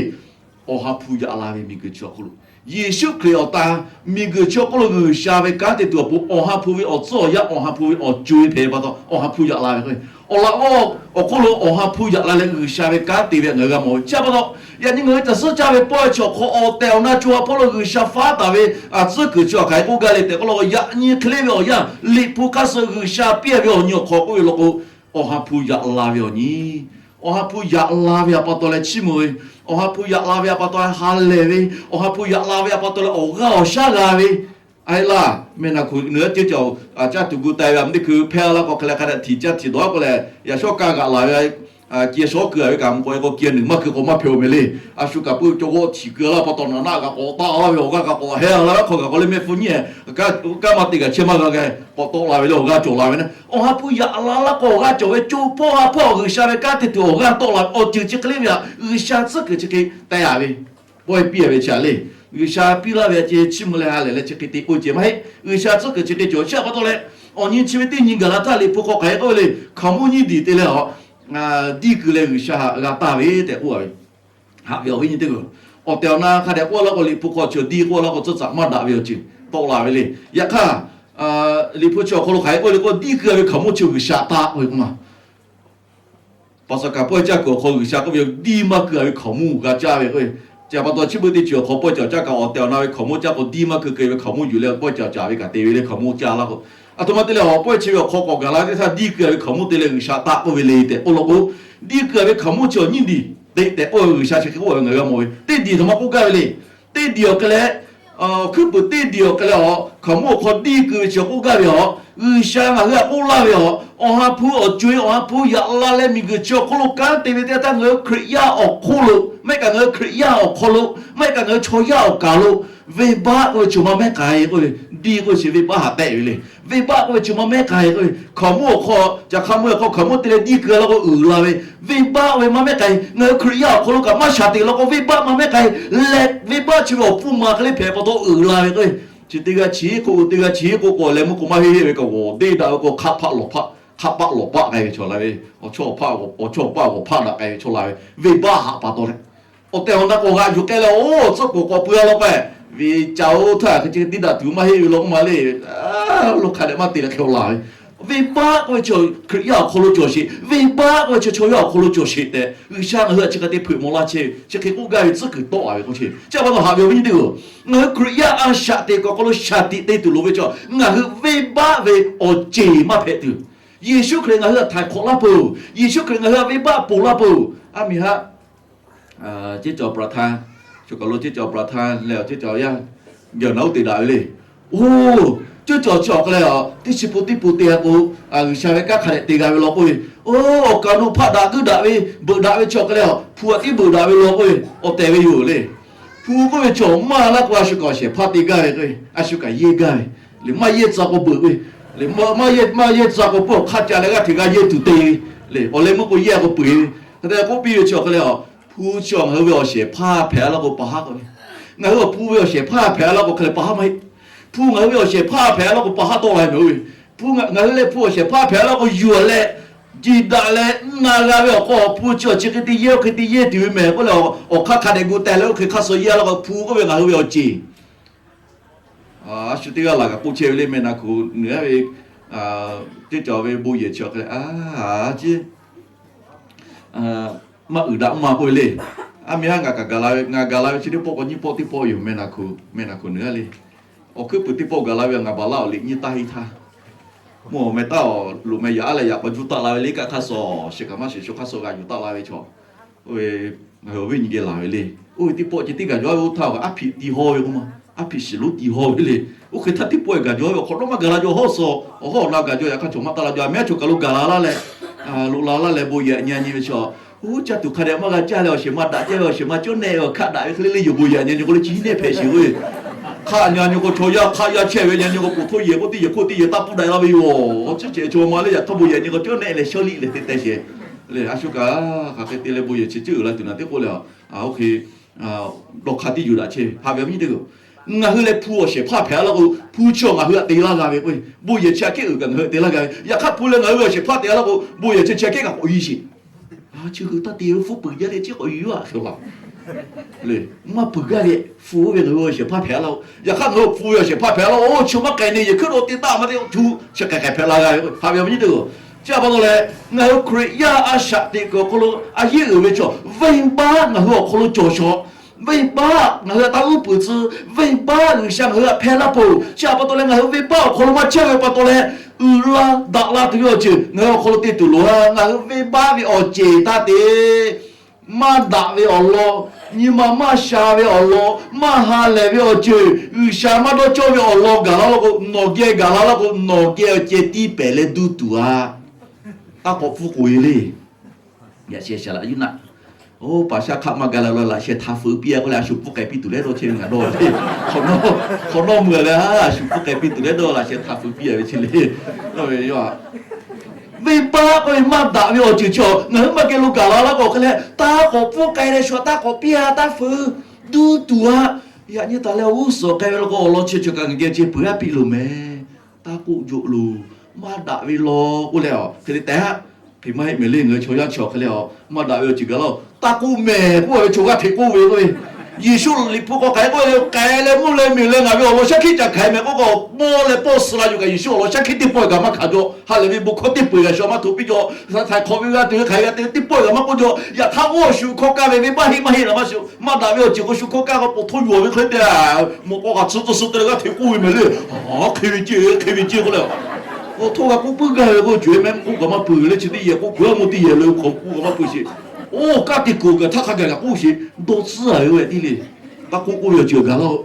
Awˬ ha hpu yaꞈ la ve miˬguiˬ chi awˬ hk'oˆ lo, Yeˍsuˆ Hkriꞈ awˬ ta miˬguiˬ chi awˬ hk'oˆ lo G'uiˬsha ve kanˉ te tuˬ awˬ pon Awˬ ha hpu ve awˬ tcuhˉ awˬ yaˇ, Awˬ ha hpu ve awˬ co e hpehꞈ ve pa taw, Awˬ ha hpu yaꞈ la ve k'o, awˬ laꞈ g'awˇ awˬ hk'oˆ lo Awˬ ha hpu yaꞈ la leh G'uiˬsha ve kanˉ te ve ngaˬ hui g'a mawˬ ve. Chi a pa taw, yaꞈ nyi ngaˬ hui caˬ suhˉ caˇ ve pawehˇ chi awˬ hk'aw awˬ tehˬ awˬ na co ha hpawˇ lo G'uiˬsha faˉ taˍ ve tcuhˉ kuiˬ chi awˬ hk'aˬ hk'e k'oˆ gaˇ le tehꞈ k'oˆ law k'o, yaꞈ nyi hk'e le ve awˬ yanˇ Liꞈ hpu hk'aˇ suh G'uiˬsha piˇ ve awˬ nyi awˬ hk'aw k'oˆ ve law k'o, Awˬ ha hpu yaꞈ la ve awˬ nyi, Awˬ ha hpu yaꞈ la ve a pa taw leh chiˇ mvuh ve, Awˬ ha hpu yaꞈ la ve a pa taw leh ha lehˬ ve, Awˬ ha hpu yaꞈ la ve a pa taw leh awˬ g'aˇ awˬ shaˉ g'a ve, a e laˇ meh na hku nu ceh caˬ caˇ tuˬ gu tai ve a meh teˇ hkui hpehˇ laˇ k'o hk'e leh hk'a dehꞈ htiꞈ caˇ htiꞈ dawˬ k'o leh, yaꞈ shawˉ kaˇ g'aꞈ laˬ ve, kiˇ shawˉ keu a ve kaꞈ mvuhˇ k'awꞈ e k'o kiˇ nuiˬ maˇ keu k'o maˇ hpehꞈ-oˬ meh le. A shu kaꞈ puiˇ cawˇ g'awˇ htiꞈ keu laˇ pa taw naꞈ naˆ kaꞈ k'awꞈ taˆ laˇ ve awˬ g'aˇ kaꞈ k'awꞈ hehˉ laˇ ve hk'aw kaꞈ k'awꞈ le meh hpu nyiˇ kanˉ maˇ te kaꞈ chehˇ maˇ g'a g'a k'awꞈ tawˆ la ve le awˬ g'aˇ cawˬ la ve na. Awˬ ha hpu yaꞈ la laˇ k'o awˬ g'aˇ cawˬ ve, co hpawˇ ha hpawˇ G'uiˬsha ve kanˉ te tuˬ awˬ g'aˇ tawˆ la ve awˬ ceuˬ chi hk'e le ve htaꞈ G'uiˬsha tcuhˉ kuiˬ chi hk'e te a ve, pawehˇ piˇ a ve chi a le. G'uiˬsha piˇ laˇ ve a ceh chiˇ mvuh leh ha lehˬ leh chi hk'e te k'oˆ ceh maˇ heˆ. G'uiˬsha tcuhˉ kuiˬ chi hk'e cawˬ chi a pa taw leh, Awˬ nyi chi ve teˇ nyi gaˬ la htaˇ, Liꞈ hpu hk'aw hk'aˬ hk'e k'oˆ ve le, hkaoˍmonˇ nyiˇ diˬ te leh a, diˇ keu leh G'uiˬsha htaꞈ g'a taˇ ve tehꞈ k'oˆ ve. Haꞈ ve awˬ viˉ nyi teˇ hpaˍ-oˬ, awˬ tehˬ awˬ na hk'a dehꞈ k'oˆ laˇ k'o, Liꞈ hpu hk'aw chi diˇ k'oˆ laˇ k'o, tcuhˇ caꞈ maˇ daꞈ ve awˬ ceuˬ tawˆ la ve le. Yaꞈ hk'aˇ, Liꞈ hpu chi awˬ hk'aw lo hk'aˬ hk'e k'oˆ le k'o, diˇ keu ve hkaoˍmonˇ chi G'uiˬsha htaꞈ k'oˆ ve k'oˆ ma. Paˍsaˍhkaˍ pawehˇ caˇ kuiˬ awˬ hk'aw G'uiˬsha k'oˆ ve, diˇ maˇ keu ve hkaoˍmonˇ g'a caˇ ve k'o, chi pa taw chi beuꞈ teˇ ceuˬ awˬ hk'aw pawehˇ caˇ caˇ kaꞈ awˬ tehˬ awˬ na ve hkaoˍmonˇ caˇ k'o, diˇ maˇ keu keu ve hkaoˍmonˇ yuˬ leh pawehˇ caˇ caˇ ve kaꞈ te ve le, hkaoˍmonˇ caˇ laˇ k'o. Aˬ htoꞈ ma te leh awˬ pawehˇ chi ve awˬ hk'aw k'awꞈ gaˬ la ve teˇ htaˇ, diˇ keu ve hkaoˍmonˇ te leh G'uiˬsha htaꞈ k'oˆ ve le tehꞈ k'oˆ law k'o, diˇ keu ve hkaoˍmonˇ chi awˬ nyiˇ diˬ te tehꞈ k'oˆ ve G'uiˬsha chi hk'e k'oˆ ve ngaˬ hui g'a mawˬ ve. Teˇ diˬ htaꞈ maˇ k'oˆ gaˇ ve le. Teˇ diˬ awˬ hk'e leh, hkuiˉ puiˍ teˇ diˬ awˬ hk'e leh a, hkaoˍmonˇ awˬ hk'aw diˇ keu ve chi k'oˆ gaˇ ve a, G'uiˬsha ngaˬ hui htaꞈ k'oˆ laˇ ve a, awˬ ha hpu awˬ co-e awˬ ha hpu yaꞈ la leh miˬguiˬ chi awˬ hk'aw lo kanˉ te ve teˇ htaˇ, ngaˬ hui Hkriꞈ yaˇ awˬ hk'oˆ lo maˇ heˆ kaꞈ, ngaˬ hui Hkriꞈ yaˇ awˬ hk'aw lo maˇ heˆ kaꞈ, ngaˬ hui chaw yaˇ awˬ kaˍ lo venˇbaˆ k'oˆ ve chi ma mehˉ k'ai k'oˆ ve, diˇ k'oˆ ve chi venˇbaˆ htaꞈ tehˆ ve le. Venˇbaˆ k'oˆ ve chi ma mehˉ k'ai k'oˆ ve, hkaoˍmonˇ awˬ hk'aw, caˬ hk'a mui awˬ hk'aw hkaoˍmonˇ te leh diˇ keu laˇ k'o uiˍ la ve, venˇbaˆ ve ma mehˉ k'ai. Ngaˬ hui Hkriꞈ yaˇ awˬ hk'aw lo kaꞈ maˇ shaˍ teꞈ law k'o, venˇbaˆ ma mehˉ k'ai leh, venˇbaˆ chi ve awˬ hpfuhˇ ma hk'e le hpehꞈ pa taw uiˍ la ve k'o, chi teˇ g'aˇ chi k'o, teˇ g'aˇ chi k'o k'o, leh meuˇ k'o maˇ heˆ heˆ ve kaꞈ g'awˬ deˇ daꞈ ve k'o, hk'aˆ hpaˆ lawˬ hpaˆ, hk'aˆ paˆ lawˬ paˆ k'ai ve chaw la ve, awˬ chawˇ awˬ paˆ g'awˬ hpaˆ daꞈ k'ai ve chaw la ve, venˇbaˆ haꞈ pa taw leh awˬ tehˬ awˬ na k'awꞈ g'aꞈ yuˬ k'ai leh, oˇ tcuhˉ k'oˍ k'awꞈ pui a law k'o, ve ca oˇ htaˇ hk'e chi teˇ daꞈ tuˬ maˇ heˆ ve law k'oˆ ma le. Lo hk'a dehꞈ maˇ te leh hk'e awˬ la ve, venˇbaˆ k'oˆ ve chi Hkriꞈ yaˇ awˬ hk'aw lo cawˬ sheˍ, venˇbaˆ k'oˆ ve chi chaw yaˇ awˬ hk'aw lo cawˬ sheˍ tehꞈ G'uiˬsha ngaˬ hui htaꞈ chi hk'e te hpeuꞈ maw laˇ chehˇ ve, chi hk'e k'oˆ gaˇ ve tcuhˉ kuiˬ tawˆ a ve k'oˆ chi. Chi pa taw haꞈ ve awˬ viˉ nyi teˇ hpaˍ-oˬ, ngaˬ hui Hkriꞈ yaˇ a shaꞈ teꞈ kuiˬ awˬ hk'aw lo shaˍ tiꞈ te tuˬ loˍ ve chaw, ngaˬ hui venˇbaˆ ve awˬ ceˬ maˇ hpehꞈ tuˬ, Yeˍsuˆ Hkriꞈ ngaˬ hui htaꞈ htaiˍ hk'awꞈ laˇ peuˬ. Yeˍsuˆ Hkriꞈ ngaˬ hui htaꞈ venˇbaˆ ponˬ laˇ peuˬ. A miˬ haˆ, ceˇ cawˬ ประธาน, choˬ kaˬ lo ceˇ cawˬ ประธาน leh ceˇ cawˬ yaˇ, geh awˬ na uˉ te daꞈ ve le. Oˇ, ceˇ cawˬ chi awˬ hk'e leh a, teˇ chi pun teˇ pun te a k'o, G'uiˬsha ve kanˉ hk'a dehꞈ te g'a ve law k'oˆ ve, oˇ, awˬ kaˍ awˬ nu hpaˆ daꞈ g'uiˇ daꞈ ve, beuꞈ daꞈ ve chi awˬ hk'e leh a, hpu htaꞈ tiˉ beuꞈ daꞈ ve law k'oˆ ve, awˬ tehˬ ve yoˬ le. Hpu k'oˆ ve chaw maˇ laˇ k'o, a shu kaꞈ awˬ shehˍ hpaˇ te gaˇ ve k'o, a shu kaꞈ yehˇ gaˇ ve le. Maˇ yehˇ tcuh k'o beuꞈ ve le. Maˇ yehˇ, maˇ yehˇ tcuh k'o peuˬ awˬ hk'aˇ ca leh g'aˇ hteꞈ g'a yehˇ tuˬ te ve le. Awˬ leh meuˇ k'o yehˇ k'o peuˬ ve. Hk'e te k'oˆ piˇ ve chi awˬ hk'e leh a, hpu chi ngaˬ hui ve awˬ shehˍ hpaˇ hpehꞈ laˇ k'o pa haˉ k'oˆ ve, ngaˬ hui awˬ hpu ve awˬ shehˍ hpaˇ hpehꞈ laˇ k'o hk'e leh pa haˉ maˇ heˆ. Hpu ngaˬ hui ve awˬ shehˍ hpaˇ hpehꞈ laˇ k'o pa haˉ tawˆ la ve mehˍ oˇ ve. Hpu ngaˬ hui leh hpu awˬ shehˍ hpaˇ hpehꞈ laˇ k'o yuˬ leh, jiˬ daꞈ leh na g'a ve awˬ hk'aw, hpu chi awˬ chi hk'e te yehˇ oˇ hk'e te yehˇ tuˬ ve mehˍ k'oˆ leh, awˬ hk'aˇ hk'a dehꞈ gu teh leh oˇ hk'e hk'aˇ suh yehˇ laˇ k'o, hpu k'oˆ ve ngaˬ hui ve awˬ ceˬ. A shu teˇ g'aˇ laˬ kaꞈ k'oˆ chehˇ ve le, meh na hku nuˬ a ve, teˇ cawˬ ve bon yehˬ chi awˬ hk'e leh a, ciˉ maˇ uiˍ daꞈ ma k'oˆ ve le. A miˬ haˉ ngaˬ kaꞈ gaˬ la ve, ngaˬ gaˬ la ve chi teˇ pawˆ k'o nyiˇ pawˆ teˇ pawˆ yoˬ, meh na hku, meh na hku nuˬ a le. Awˬ hkuiˉ puiˍ teˇ pawˆ gaˬ la ve ngaˬ baˬ laˇ awˬ liꞈ nyiˇ taˇ hiˆ htaˇ, mvuhˇ awˬ meh taˇ awˬ loꞈ meh yaꞈ aˉ leh yaꞈ k'aw juˇ taˆ la ve le. Kaˆ hk'aˇ suh shiˍ kaꞈ maˇ shiˍ, shu hk'aˇ suh g'a yuˬ taˆ la ve chaw, oˇ ve ngaˬ hui awˬ viˉ nyi geh laˬ ve le. Oˇ ve teˇ pawˆ ceh teˇ gaˬ jaw ve oˇ htaˇ kaꞈ aˉ hpiꞈ ti haw ve k'oˆ ma, aˉ hpiꞈ shiˍ lonˉ ti haw ve le. Oˇ hk'e htaˇ teˇ pawˆ gaˬ jaw ve awˬ hk'awꞈ nawˉ maˇ gaˬ la jaw hawˉ suh, awˬ hawˉ awˬ na gaˬ jaw yaꞈ hk'aˇ chaw maˇ taˆ la jaw. A meh a chaw kaˬ lo gaˬ la laˇ leh, loꞈ la laˇ leh bon yehˬ nyi nyi ve chaw, oˇ caˇ tuˬ hk'a dehꞈ maˇ g'a caˇ leh awˬ shehˍ ma daꞈ ceh ve, awˬ shehˍ ma cawˉ nehˆ ve awˬ hkaˆ daꞈ ve hk'e le le yoˬ. Bon yehˬ nyi nyi k'o le chi hiˉ nehˆ hpehꞈ sheˍ ve. Hk'aˆ nyi nyi k'o chaw yaˇ hk'aˆ yaˇ chehˇ ve nyi nyi k'o k'oˍ htoˇ yehˬ k'oˆ teˇ yehˬ hkoˇ teˇ yehˬ taˇ puˇ daꞈ la ve yoˬ. Awˬ ceuˬ ceh chaw ma le yaꞈ hk'aˇ bon yehˬ nyi k'o cawˉ nehˆ leh shawˉ liˆ leh te teh sheˍ le. A shu kaꞈ hk'aˬ hk'e te leh bon yehˬ chi ceuˬ uiˍ la tuˬ naˬ teˇ k'oˆ leh, oˇ hk'e dawˇ hk'a tiˉ yuˬ daꞈ chehˇ ve. Haꞈ ve awˬ viˉ nyi teˇ hpaˍ-oˬ, ngaˬ hui leh hpu awˬ shehˍ hpaˇ hpehꞈ laˇ k'o, hpu chi ngaˬ hui htaꞈ te laˇ g'a ve k'o, bon yehˬ chi aꞈ kehˉ uiˍ kaꞈ ngaˬ hui htaꞈ te laˇ g'a ve. Yaꞈ hk'aˇ hpu leh ngaˬ hui ve awˬ shehˍ hpaˇ te laˇ k'o, bon yehˬ chi chi aꞈ kehˉ kaꞈ k'awꞈ yiˇ sheˍ. Chi hui taˇ te ve hpu peuˬ jaˇ leh chi k'awꞈ yuˬ a shu la le. Maˇ peuˬ gaˇ ve hpu oˇ ve ngaˬ hui awˬ shehˍ hpaˇ hpehꞈ laˇ-oˬ. Yaꞈ hk'aˇ ngaˬ hui hpu ve awˬ shehˍ hpaˇ hpehꞈ laˇ-oˬ. Chi maˇ k'ai ne yehˬ hkuiˉ lo te taˇ maˇ te, chu chi hk'e hk'e hpehꞈ la g'a ve. Haꞈ ve awˬ viˉ nyi teˇ hpaˍ-oˬ, chi pa taw leh ngaˬ hui Hkriꞈ yaˇ a shaꞈ teꞈ kuiˬ awˬ hk'aw lo a yehˇ uiˍ ve chaw, venˇbaˆ ngaˬ hui awˬ hk'aw lo cawˬ shaw. Venˇbaˆ ngaˬ hui htaꞈ taˇ uˉ peunˍ tcuh, venˇbaˆ G'uiˬsha ngaˬ hui htaꞈ hpehˇ laˇ peuˬ. Chi pa taw leh ngaˬ hui venˇbaˆ awˬ hk'aw lo maˇ chehˇ ve pa taw leh, uiˍ la daꞈ la tuˬ ve awˬ ceuˬ ngaˬ hui awˬ hk'aw lo te tuˬ loˬ a. Ngaˬ hui venˇbaˆ ve awˬ ceˬ htaˇ te maˇ daꞈ ve awˬ lawn, nyi ma maˇ sha ve awˬ lawn, maˇ ha lehˬ ve awˬ ceuˬ, G'uiˬsha maˇ dawˇ cawˇ ve awˬ lawn gaˬ la laˇ k'o, nawˬ geh gaˬ la laˇ k'o, nawˬ geh awˬ ceh tiˇ pehˍ leh duˇ tuˬ a. Taˇ k'awꞈ pfuhˇ k'oꞈ e le. Yaꞈ sheh shaˍ laꞈ yuˇ naˆ, oˇ paˍ shaˉ hk'aˆ maˇ ga la la laꞈ sheh htaꞈ feu piˇ a k'oˆ leh, a shu pfuhˇ k'ai piˇ tuˬ leh dawˇ chehˇ ve ngaˬ dawˇ le. Hk'awꞈ nawˉ mui leh a shu pfuhˇ k'ai piˇ tuˬ leh dawˇ laꞈ sheh htaꞈ feu piˇ a ve chi le. Venˇbaˆ k'oˆ ve maˇ daꞈ ve awˬ ceuˬ chi ngaˬ hui maˇ geh lo gaˬ la laˇ k'o, hk'e leh taˇ k'awꞈ pfuhˇ k'ai leh shu taˇ k'awꞈ piˇ a, taˇ feu duˇ tuˬ a. Yaꞈ nyi taˍ leh awˬ g'uˇ suhˍ k'ai ve law k'o, awˬ lawn chi chaw kaꞈ ngaˬ geh ceh peuˬ a piˇ loˬ mehˍ. Taˇ k'oˆ joˆ loˬ. maˇ daꞈ ve law k'oˆ leh a hk'e te tehꞈ, hk'e maˇ heˆ mehˍ le. Ngaˬ hui chaw yaˇ chi awˬ hk'e le a, maˇ daꞈ ve awˬ ceuˬ gaˬ laˇ-oˬ. Taˇ k'oˆ mehˍ k'oˆ ve chaw g'aˇ hteꞈ k'oˆ ve k'o, Yeˍsuˆ Liꞈ hpu hk'aw k'ai k'oˆ ve, k'ai leh mvuhˇ leh miˬ leh ngaˬ ve awˬ lawn shaˉ hkiˆ ca hkanˍ mehˍ k'oˆ k'o, mawˇ leh pawˆ suh la yuˬ kaꞈ Yeˍsuˆ awˬ lawn shaˉ hkiˆ teˇ pawˆ kaꞈ maˇ hkanˍ jaw. Ha lehˬ ve bon hkawˇ teˇ peu-eˬ g'a sha maˇ hto piˇ jaw. Htaiˍ hk'awꞈ ve g'a tuˬ ve hk'aˬ hk'e g'a te teˇ pawˆ kaꞈ maˇ k'oˆ jaw. Yaꞈ hk'aˇ, oˇ shu hkawˇ kaˇ ve venˇbaˆ heˆ maˇ heˆ laˬ maˇ shiˍ. Maˇ daꞈ ve awˬ ceuˬ k'o shu hkawˇ kaˇ k'o, po htoˇ yuˬ ve hk'e te, mawꞈ k'aw kaꞈ tsuhꞈ tsuhꞈ tsuhꞈ te leh g'aˇ hteꞈ k'oˆ ve mehˍ le. Hk'e ve ceˇ, hk'e ve ceˇ k'oˆ leh, awˬ htoˇ g'a k'oˆ puiˉ gaˇ ve k'o, cuˬ e mehˆ k'oˆ kaꞈ maˇ peuˬ ve le. Chi teˇ yehˬ k'oˆ kuiˬ a mo teˇ yehˬ le, hk'aw k'oˆ kaꞈ maˇ peuˬ sheˍ. Oˇ kaˇ te kuiˬ gaˬ htaˇ hk'a gaˬ kaꞈ k'oˆ sheˍ. Dawˇ tcuhˉ a ve oˇ ve tiˉ le. Taˇ k'oˆ k'oˆ ve awˬ ceuˬ gaˬ laˇ-oˬ.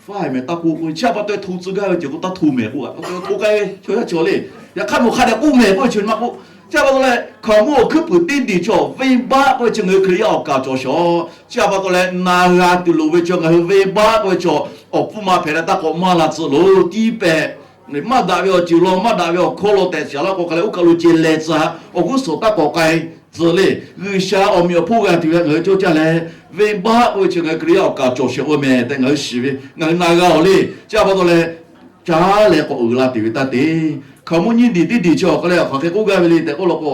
Faˇ mehˍ taˇ k'oˆ k'oˆ ve, chi a pa taw hto tcuh gaˇ ve ceuˬ k'o taˇ hto mehˍ k'oˆ a, hto k'ai ve chaw yaˇ chi awˬ le. Yaꞈ hk'aˇ nawˬ hk'a dehꞈ k'oˆ mehˍ k'oˆ ve chi maˇ k'oˆ. Chi a pa taw leh hkaoˍmonˇ awˬ hkuiˉ puiˍ teˇ diˬ chi awˬ venˇbaˆ k'oˆ ve chi ngaˬ hui Hkriꞈ yaˇ awˬ kaˍ cawˬ shawˍ. Chi a pa taw leh na g'a tuˬ loˍ ve chi ngaˬ hui venˇbaˆ k'oˆ ve chi awˬ hpfuhˇ ma hpehꞈ leh taˇ k'awꞈ maˇ la tcuh loˬ. Tiˉ pehˍ, maˇ daꞈ ve awˬ ceuˬ law, maˇ daꞈ ve awˬ hkawˇ law tehꞈ shaˍ laˇ k'o hk'a leh oˇ kaˬ lo ceh leh tcuh, awˬ g'uˇ suhˍ taˇ k'awꞈ k'ai tcuh le. G'uiˬsha awˬ meꞈ awˬ hponˇ g'a tuˬ ve ngaˬ hui cawˇ caˇ leh, venˇbaˆ k'oˆ ve chi ngaˬ hui Hkriꞈ yaˇ awˬ kaˍ cawˬ shehˍ-oˬ mehˍ tehꞈ ngaˬ hui shiˍ ve ngaˬ hui na g'a-oˬ le. Chi a pa taw leh, caˉ leh k'awꞈ uiˍ la tuˬ ve taˇ te. Hkaoˍmonˇ nyiˇ diˬ teˇ diˬ chi awˬ hk'a leh awˬ hk'aˬ hk'e k'oˆ gaˇ ve le tehꞈ k'oˆ law k'o,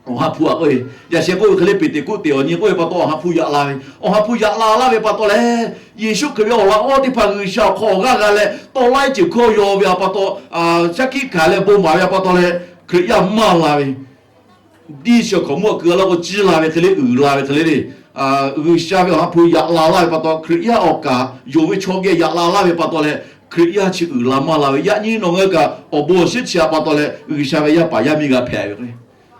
Awˬ ha hpu-a k'oˆ ve, yaꞈ sheh k'oˆ ve hk'e le, Peˍteˍkoˆteˍ awˬ nyi k'oˆ ve pa taw Awˬ ha hpu yaꞈ la ve. Awˬ ha hpu yaꞈ la laˇ ve pa taw leh, Yeˍsuˆ Hkriꞈ ve awˬ laꞈ g'awˇ teˇ hpaˍ G'uiˬsha awˬ hk'aw awˬ g'aˇ g'a leh tawˇ laiˉ ceuˬ hkawˇ yaw ve a pa taw, shaˉ hkiˆ hkanˍ leh bon maˍ ve a pa taw leh, Hkriꞈ yaˇ maˇ la ve. Diˇ shawˍ hkaoˍmonˇ a keu a laˇ k'o ciˇ la ve hk'e le, uiˍ la ve hk'e le le. G'uiˬsha ve Awˬ ha hpu yaꞈ la laˇ ve pa taw, Hkriꞈ yaˇ awˬ kaˍ yonˍ ve chaw geh yaꞈ la laˇ ve pa taw leh, Hkriꞈ yaˇ chi uiˍ la maˇ la ve. Yaꞈ nyi nawˬ ngaˬ hui kaꞈ awˬ bon awˬ shinˉ chi a pa taw leh, G'uiˬsha ve yaˇ paˍ yaˇ miˇ g'a hpehꞈ ve k'o,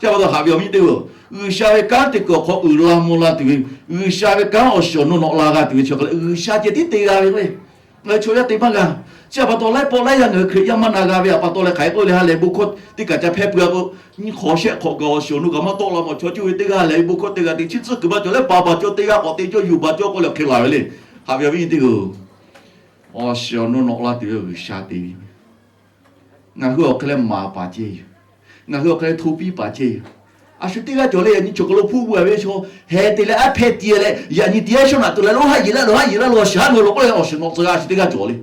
chi a pa taw haꞈ ve awˬ viˉ teˇ-oˬ, G'uiˬsha ve kanˉ te kuiˬ awˬ hk'aw uiˍ la mvuh la tuˬ ve, G'uiˬsha ve kanˉ awˬ shiˍ awˬ nu nawꞈ la g'a tuˬ ve chi hk'e le, G'uiˬsha ceh tiˉ te g'a ve k'o, ngaˬ hui chaw yaˇ te maˇ g'a. Chi a pa taw laiˉ pawˆ laiˉ yaˇ ngaˬ hui Hkriꞈ yaˇ maˇ na g'a ve a pa taw leh hk'aˬ hk'e k'oˆ le, ha lehˬ bon hkawˇ teˇ kaˬ ca hpehˇ pui-a k'o, nyi hk'awꞈ shehˆ hk'awꞈ gaˬ awˬ shiˍ awˬ nu kaꞈ maˇ tawˆ la mawˬ. Chaw cuˇ ve teˇ g'aˇ lehˬ ve bon hkawˇ te g'a te, chi tcuhˉ kuiˬ maˇ cawˬ leh paˍ paˍ cawˇ teˇ g'aˇ k'awꞈ te cawˇ yuˬ baˬ cawˇ k'oˆ leh hk'e laˬ ve le. Haꞈ ve awˬ viˉ teˇ-oˬ, awˬ shiˍ awˬ nu nawꞈ la tuˬ ve G'uiˬsha te ve. Ngaˬ hui awˬ hk'e leh maˍ paˍ ceh yoˬ. Ngaˬ hui awˬ hk'e leh hto piˇ paˍ ceh yoˬ. A shu teˇ g'aˇ cawˬ le. Yaꞈ nyi chaw hk'aw lo hpuˇ g'a ve chaw heh te leh aˉ hpehˇ tiꞈ leh, yaꞈ nyi tiꞈ yaˇ shawˉ naꞈ tuˬ leh lo haˉ yeˬ laˇ lo haˉ yeˬ laˇ lo awˬ shiˍ haˉ lo k'oˆ leh awˬ shiˍ nawꞈ tcuh g'a a shu teˇ g'aˇ cawˬ le.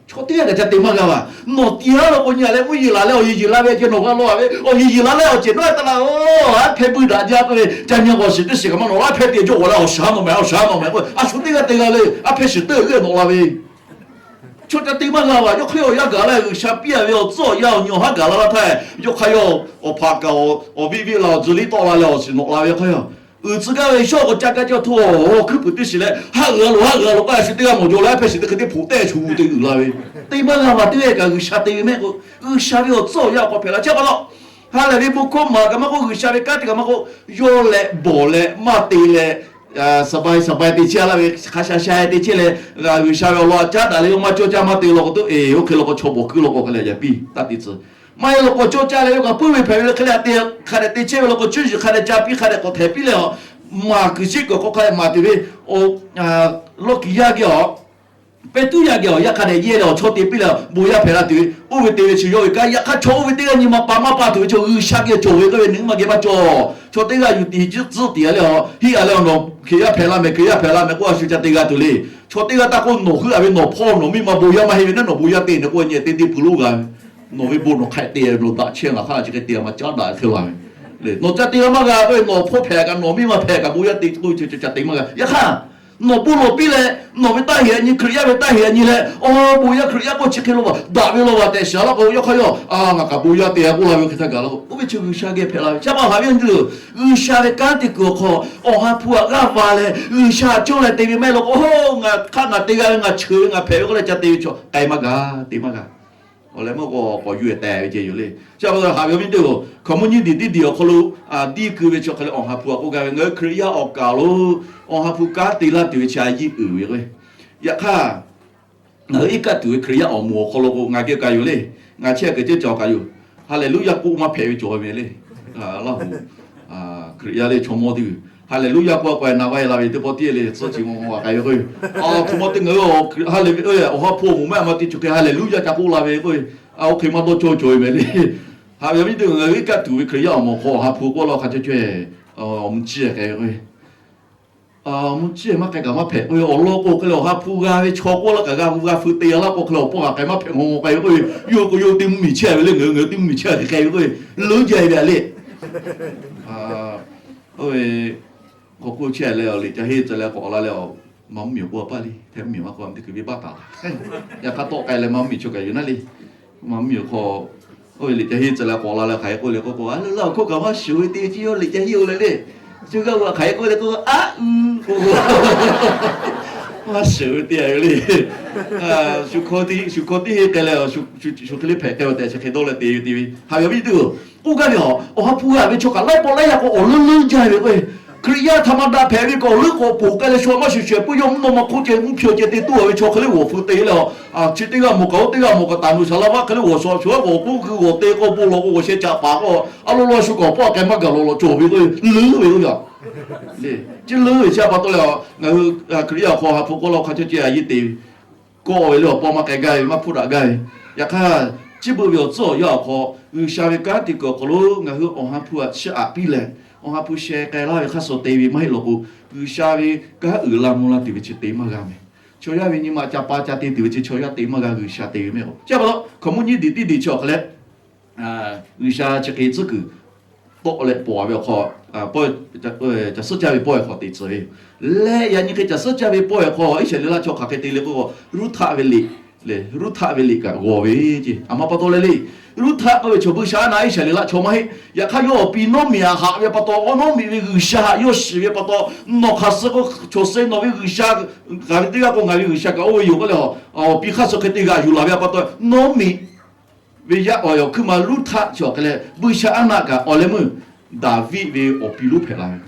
Chaw teˇ g'aˇ kaꞈ ca te maˇ g'a vaˬ. Nawˬ tiꞈ haˉ lo k'o nyi a leh mvuhˇ yeˬ laˬ leh awˬ yeˬ yeˬ la ve ceh nawˬ g'a law a ve, awˬ yeˬ yeˬ la leh awˬ ceˬ nawˉ taˇ la-oˬ, aˉ hpehˇ buiˇ daꞈ jaˇ k'oˆ ve ca nyi k'o awˬ shiˍ teˇ shiˍ kaꞈ maˇ nawꞈ la, aˉ hpehˇ tiꞈ cawˇ k'awꞈ leh awˬ shiˍ haˉ nawꞈ mehˍ, awˬ shiˍ haˉ nawꞈ mehˍ k'oˆ ve a shu teˇ g'aˇ te g'a le. Aˉ hpehˇ shiˍ teˇ g'aˇ nawꞈ la ve Chaw ca te maˇ g'a vaˬ. Yawˇ hk'e awˬ yanˇ gaˬ la G'uiˬsha piˇ-a ve awˬ tcuhˉ awˬ yanˇ awˬ nyi awˬ haˉ gaˬ la laˇ htaˇ, yawˇ hk'aˇ yawˇ awˬ hpaꞈ kaꞈ awˬ viˆ viˆ la awˬ tzuhˬ liˇ tawˆ la leh awˬ shiˍ nawꞈ la ve hk'aˇ yawˇ uiˍ tcuh gaˇ ve shawˉ k'o ca gaˇ cawˇ hto awˬ hkuiˉ puiˍ teˇ shiˍ leh haˆ g'a loˬ haˆ g'a loˬ k'oˆ a shu teˇ g'aˇ mawˬ jaw leh aˉ hpehˇ shiˍ teˇ hk'e teˇ hpoꞈ tehˇ shu te uiˍ la ve. Te maˇ g'a vaˬ. Teˇ g'aˇ kaꞈ G'uiˬsha te ve mehˆ k'o, G'uiˬsha ve awˬ tcuhˉ awˬ yanˇ awˬ hk'aw hpehꞈ la. Chi pa taw ha lehˬ ve bon hkawˇ maˍ kaꞈ maˇ k'oˆ, G'uiˬsha ve kanˉ te kaꞈ maˇ k'oˆ, yawˇ leh bawˬ leh maˇ te leh สบายสบาย te chehˇ a laˇ ve, hk'a sha sha te chehˇ leh, G'uiˬsha ve awˬ lawn a caˉ daꞈ leh yawˇ maˇ cawˇ caˇ maˇ te law k'o, toˆ e oˇ hk'e law k'o chaw bawˬ kuiˉ law k'o hk'a leh yaꞈ piˇ taˇ te tcuh. Maˇ heˆ law k'o cawˇ caˇ leh yawˇ kaꞈ puiˉ ve hpehꞈ ve le. Hk'e leh a te hk'a dehꞈ te chehˇ ve law k'o, cuˇ yiˍ hk'a dehꞈ ca piˇ hk'a dehꞈ k'awꞈ htehˍ piˇ leh a, maˍ kuiˬ shiˉ kuiˬ hk'aw hk'a dehꞈ maˍ tuˬ ve, lawˇ kiˬ yaˇ geh awˬ pehˇ tuˉ yaˇ geh awˬ yaˇ hk'a dehꞈ yehˇ leh awˬ chawˇ te piˇ leh bon yaˇ hpehꞈ la tuˬ ve, oˇ ve te ve chi yawˇ ve kanˉ. Yaꞈ hk'aˇ chaw oˇ ve teˇ g'aˇ nyi ma pa maˇ pa tuˬ ve chaw G'uiˬsha geh cawˬ ve k'oˆ ve, nawˬ hui maˇ geh maˇ cawˬ. Chaw teˇ g'aˇ yuˬ tiꞈ tcuhˉ tiꞈ a leh a, hiˆ a leh a nawˬ Hkriꞈ yaˇ hpehꞈ la mehˍ, Hkriꞈ yaˇ hpehꞈ la mehˍ k'oˆ a shu ca te g'a tuˬ le. Chaw teˇ g'aˇ taˇ k'oˆ, nawˬ heuˆ a ve nawˬ hpawˇ nawˬ miˇ ma bon yaˇ maˇ heˆ ve naˉ, nawˬ bon yaˇ te nawˬ k'oˆ nyi te te pui loˉ g'a ve. Nawˬ ve bon nawˬ hk'aꞈ te nawˬ daꞈ chehˇ ngaˬ hk'aˇ chi hk'e te a ma caˉ daꞈ hk'e la ve le. Nawˬ ca te g'a maˇ g'a k'oˆ ve, nawˬ hpawˇ hpehꞈ kaꞈ nawˬ miˇ ma hpehꞈ kaꞈ bon yaˇ te k'oˆ ve chi ca te maˇ g'a. Yaꞈ hk'aˇ nawˬ bon lawˬ piˇ leh nawˬ ve taˇ heꞈ a nyi, Hkriꞈ yaˇ ve taˇ heꞈ a nyi leh, a bon yaˇ Hkriꞈ yaˇ k'oˆ chi hk'e law vaˬ daꞈ ve law vaˬ tehꞈ shiˍ laˇ k'o, yawˇ hk'aˇ yawˇ a ngaˬ kaꞈ bon yaˇ te a k'oˆ la ve hk'e htaˇ gaˬ la k'o, oˇ ve chi G'uiˬsha geh hpehꞈ la ve. Chi pa haꞈ ve nyi tuˬ, G'uiˬsha ve kanˉ te kuiˬ awˬ hk'aw awˬ ha hpu htaꞈ g'aˇ va leh G'uiˬsha cawˇ leh te ve maˇ heˆ law k'o, ngaˬ hk'aˇ ngaˬ te g'a ve, ngaˬ cheuˬ ve, ngaˬ hpehꞈ ve k'oˆ leh ca te ve chaw k'ai maˇ g'a, te maˇ g'a. Awˬ leh meuˇ k'o k'awꞈ yuˬ-e tehꞈ ve ceh yoˬ le. Chi pa taw haꞈ ve awˬ viˉ teˇ-oˬ, hkaoˍmonˇ nyiˇ diˬ teˇ diˬ awˬ hk'aw lo diˇ keu ve chi hk'e leh awˬ ha hpu htaꞈ k'oˆ gaˇ ve, ngaˬ hui Hkriꞈ yaˇ awˬ kaˍ lo awˬ ha hpu kanˉ te laˇ tuˬ ve chi a yiˇ uiˍ ve k'o, yaꞈ hk'aˇ ngaˬ hui iˉ kaˆ tuˬ ve Hkriꞈ yaˇ awˬ moˍ awˬ hk'aw lo k'o ngaˬ geh kaꞈ yoˬ le. Ngaˬ chehˇ kuiˬ ceh cawˬ kaꞈ yoˬ. Haˍleˍluˉyaˇ k'oˆ maˇ hpehꞈ ve cawˬ ve mehˍ le. Laˇ hu Hkriꞈ yaˇ le chaw mawˇ teˇ g'uiˬ Haˍleˍluˉyaˇ k'oˆ a k'o, na vaˇ e la ve teˇ pawˆ tiˉ le, tcuhˉ chi ma ma k'ai ve k'o, a htoꞈ ma te ngaˬ hui Haˍleˍluˉyaˇ awˬ ha hpu awˬ moˍ maˇ maˇ te cawˬ hk'e Haˍleˍluˉyaˇ ca k'oˆ la ve k'o, a oˇ hk'e maˇ dawˇ cawˇ cawˬ ve mehˍ le. Haˍ ve awˬ viˉ teˇ g'uiˬ, ngaˬ hui iˉ kaˆ tuˬ ve Hkriꞈ yaˇ awˬ moˍ hk'aw awˬ ha hpu k'oˆ laˇ hk'a cawˇ cawˇ, awˬ mvuh ciˇ k'ai ve k'o, mvuhˇ ciˇ maˇ k'ai kaꞈ maˇ hpehꞈ k'oˆ ve awˬ lawn k'o hk'e leh, awˬ ha hpu g'a ve chaw k'oˆ laˇ kaꞈ g'a mvuh g'a feu te g'a laˇ k'o hk'e leh, awˬ paw kaꞈ k'ai maˇ hpehꞈ mawˬ mawˬ k'ai ve k'oˆ ve, yawˇ k'o yawˇ teˇ mvuhˇmiˬ chehˇ ve le, ngaˬ hui ngaˬ hui teˇ mvuhˇmiˬ chehˇ ve hk'e k'ai ve k'oˆ ve, leuˉ jaˇ ve le. Oˇ ve hk'aw k'oˆ chehˇ leh, liꞈ ca henˇ tcuh leh k'awꞈ la leh, maˇ mvuhˇmiˬ k'oˆ a paˇ le, hpehꞈ mvuhˇmiˬ maˇ k'oˆ a, teˇ hkui venˇbaˆ taˍ laˬ. Yaꞈ hk'aˇ tawˆ k'ai leh maˇ mvuhˇmiˬ chaw kaꞈ yuˬ naˉ le. Maˇ mvuhˇmiˬ hk'aw, oˇ ve liꞈ ca henˇ tcuh leh k'awꞈ la leh hk'aˬ hk'e k'oˆ le k'oˆ k'o, a le laˇ awˬ hkawˇ kaꞈ maˇ shiˍ ve te ve chi yawˇ liꞈ ca henˇ o le le. Chi g'aˇ g'aˇ hk'aˬ hk'e k'oˆ le k'o, a u k'o, maˇ shiˍ ve te ve le. Shu hkawˇ teˇ shu hkawˇ teˇ henˇ k'ai leh, shu hk'e le hpehꞈ k'ai tehꞈ chi hk'e dawˇ leh te ve te ve haꞈ ve awˬ viˉ teˇ-oˬ. K'oˆ gaˇ ve, awˬ ha hpu g'a ve chaw kaꞈ laiˉ pawˆ laiˉ yaˇ k'o awˬ leuˉ leuˉ jaˇ ve k'o, Hkriꞈ yaˇ htaꞈ maˇ daꞈ hpehꞈ ve kaꞈ awˬ leuˉ k'awꞈ poˬ k'ai leh, shu maˇ shuˍ shuˍ puiˉ yawˇ mvuhˇ naw ma hk'oˆ ceh mvuhˇ hpfuhˇ ceh te tuˬ a ve chaw hk'e le g'awˬ feu te leh, chi teˇ g'aˇ mawˬ kaꞈ oˇ teˇ g'aˇ mawˬ kaꞈ taˍ nuˬ shaˍ la vaˇ hk'e le g'awˬ shawˍ shuˍ g'awˬ k'oˆ k'o g'awˬ te k'o bon lawˬ k'o g'awˬ sheh caꞈ paˍ k'o, a lo law shu k'awꞈ pawˆ k'ai maˇ gaˬ lawˬ lawˬ cawˬ ve k'o, leuˉ ve oˇ yaˇ. Chi leuˉ ve chi a pa taw leh, ngaˬ hui Hkriꞈ yaˇ awˬ hk'aw ha hpu k'oˆ la hk'a caˇ ceh a yeˇ te ve kawˆ ve le, awˬ paw maˇ k'ai gaˇ ve, maˇ hpuˇ daꞈ gaˇ ve. Yaꞈ hk'aˇ, chi beuꞈ ve awˬ tcuhˉ awˬ yanˇ awˬ hk'aw, G'uiˬsha ve kanˉ te kuiˬ awˬ hk'aw lo ngaˬ hui awˬ ha hpu aꞈ chiˇ aꞈ piˇ leh, awˬ ha hpu sheh k'ai laˇ ve hk'aˇ suh te ve maˇ heˆ law k'o, G'uiˬsha ve kanˉ uiˍ la mvuh la tuˬ ve chi te maˇ g'a meh. Chaw yaˇ ve nyi ma ca pa ca te tuˬ ve chi chaw yaˇ te maˇ g'a, G'uiˬsha te ve mehˆ k'o. Chi pa taw hkaoˍmonˇ nyiˇ diˬ tiˇ diˬ chi awˬ hk'a leh, G'uiˬsha chi hk'e tcuhˉ kuiˬ tawˆ leh pawˍ ve awˬ hk'aw, caˬ suhˉ caˇ ve pawehˇ hk'aw te tcuh ve yoˬ. Leh yaꞈ nyi hk'e caˬ suhˉ caˇ ve pawehˇ hk'aw Iˉsaˍreˍlaˆ chaw hk'aˬ hk'e te le k'o, Ruˇhtaˆ ve liꞈ, Ruˇhtaˆ ve liꞈ kaꞈ g'aw ve ce. A ma pa taw leh le, Ruˇhtaˆ k'oˆ ve chaw Buiˇshaˆaˉnaˆ Iˉsaˍreˍlaˆ chaw maˇ heˆ. Yaꞈ hk'aˇ yawˇ awˬ pi Nawˉmiꞈ htaꞈ haꞈ ve pa taw, Nawˉmiꞈ ve G'uiˬsha htaꞈ yawˇ shiˍ ve pa taw, nawˬ hk'aˬ suh k'o chaw suh nawˬ ve G'uiˬsha, ngaˬ ve teˇ g'aˇ k'o ngaˬ ve G'uiˬsha kaꞈ oˇ ve yoˬ k'oˆ leh, awˬ pi hk'aˇ suh hk'e te g'a yuˬ laˬ ve pa taw, Nawˉmiꞈ ve yaˇ awˬ yaꞈ hkuiˉ ma Ruˇhtaˆ chi awˬ hk'e leh Buiˇshaˆaˉnaˆ kaꞈ awˬ leh meuˇ Daˍviˆ ve awˬ pi lonˉ hpehꞈ la ve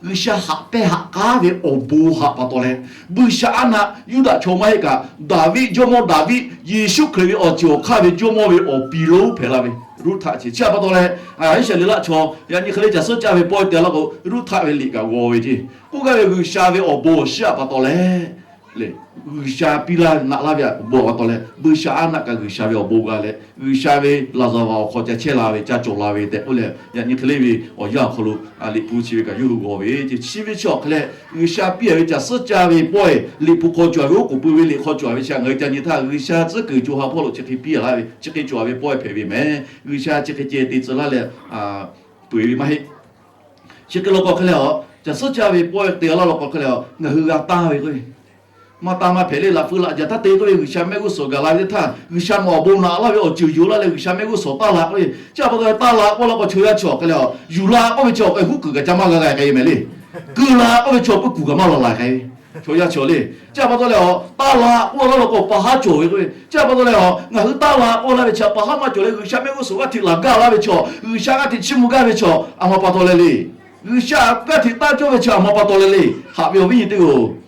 G'uiˬsha haꞈ pehnˇ haꞈ k'aˉ ve awˬ bon htaꞈ pa taw leh, Buiˇshaˆaˉnaˆ Yuˇdaꞈ chaw maˇ heˆ kaꞈ, Daˍviˆ jawˇmawˇ Daˍviˆ, Yeˍsuˆ Hkriꞈ ve awˬ ceuˬ awˬ hk'aˇ ve jawˇmawˇ ve awˬ pi lonˉ hpehꞈ la ve Ruˇhtaˆ ce. Chi htaꞈ pa taw leh, Iˉsaˍreˍlaˆ chaw yaꞈ nyi hk'e le caˬ suhˉ caˇ ve pawehˇ te laˇ k'o, Ruˇhtaˆ ve liꞈ kaꞈ g'aw ve ce. K'oˆ gaˇ ve G'uiˬsha ve awˬ bon awˬ shiˉ htaꞈ pa taw leh, G'uiˬsha piˇ laˇ naꞈ laˇ ve awˬ bon pa taw leh, Buiˇshaˆaˉnaˆ kaꞈ G'uiˬsha ve awˬ bon g'a leh, G'uiˬsha ve laˍzaˍvaˍ awˬ hk'aw ca chehˇ la ve, ca cawˬ la ve tehꞈ k'oˆ leh, yaꞈ nyi hk'e le ve awˬ yanˇ awˬ hk'aw lo liꞈ hpu chi ve kaꞈ yawˇ hui g'aw ve ce. Chi ve chi awˬ hk'e leh, G'uiˬsha piˇ a ve caˬ suhˉ caˇ ve pawehˇ, liꞈ hpu hk'aw cawˬ ve, oˉ k'oˍ pui ve liꞈ hk'aw cawˬ ve chi ngaˬ hui ca nyi htaˇ, G'uiˬsha tcuhˉ kuiˬ co ha hpawˇ lo chi hk'e piˇ a laˇ ve, chi hk'e cawˬ ve pawehˇ hpehꞈ ve meh. G'uiˬsha chi hk'e ceh te tcuh laˇ leh, peuˬ ve maˇ heˆ. Chi hk'e law k'o hk'e leh, caˬ suhˉ caˇ ve pawehˇ te laˇ law k'o hk'e leh, ngaˬ hui g'a tanˇ ve k'o, maˇ tanˇ maˇ hpehꞈ le. Laꞈ feu laꞈ jaˬ htaˇ te k'oˆ ve G'uiˬsha mehˆ g'uˇ suhˍ gaˬ la ve teˇ htaˇ, G'uiˬsha nawˬ awˬ bon naꞈ laˇ ve awˬ ceuˬ yoˬ laˇ leh G'uiˬsha mehˆ g'uˇ suhˍ taˇ la k'oˆ ve, chi pa taw taˇ la k'oˆ law k'o chaw yaˇ chi awˬ hk'e leh, yuˬ la k'oˆ ve chi awˬ hk'e huˉ kuiˬ kaꞈ ca maˇ g'a g'a k'ai meh le. Keu la k'oˆ ve chi awˬ puiˉ kuˬ kaꞈ maˇ la la k'ai ve chaw yaˇ chi awˬ le. Chi pa taw leh, taˇ la k'oˆ laˇ law k'o pa haˉ cawˬ ve k'o, chi pa taw leh, ngaˬ hui taˇ la k'oˆ laˇ ve chi pa haˉ maˇ cawˬ leh G'uiˬsha mehˆ g'uˇ suhˍ g'aˇ hteꞈ laˬ gaˇ laˇ ve chi, G'uiˬsha g'aˇ hteꞈ chiˇ mvuh gaˇ ve chi, a ma pa taw leh le. G'uiˬsha g'aˇ hteꞈ taˇ cawˇ ve chi a ma pa taw leh le. Haꞈ ve awˬ viˉ nyi teˇ-oˬ,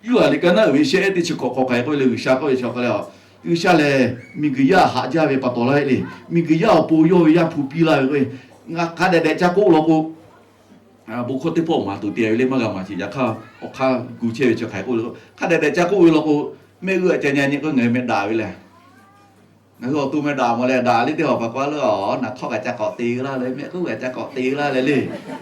Yoˇhanˬ liꞈ ka naˉ uiˍ ve shehˆ ehˉ teˇ chi hkawꞈ hk'aw hk'aˬ hk'e k'oˆ ve le, G'uiˬsha k'oˆ ve chi hk'e leh, G'uiˬsha lehˬ miˬguiˬ yaˇ haꞈ jaˇ ve pa taw laˇ le. Miˬguiˬ yaˇ awˬ pon yawˇ ve Yaˇ hpu piˇ laˇ ve k'o, ngaˬ hk'a dehꞈ dehꞈ ca k'oˆ law k'o, bon hkawˇ teˇ pawˆ maˍ tuˬ te ve le maˇ g'a maˍ ce. Yaꞈ hk'aˇ awˬ hk'aˇ gu chehˇ ve chi hk'aˬ hk'e k'oˆ le k'o, hk'a dehꞈ dehꞈ ca k'oˆ ve law k'o, mehˆ g'uˇ aꞈ ca nyi nyi k'o ngaˬ hui meh daꞈ ve lehˬ, ngaˬ hui awˬ to meh daꞈ mawˬ leh daꞈ le teˇ hawˬ pa k'o a le, naˬ htawˇ kaꞈ ca k'awꞈ te laˇ leh, mehˆ k'uˉ kaꞈ ca k'awꞈ te laˇ leh le.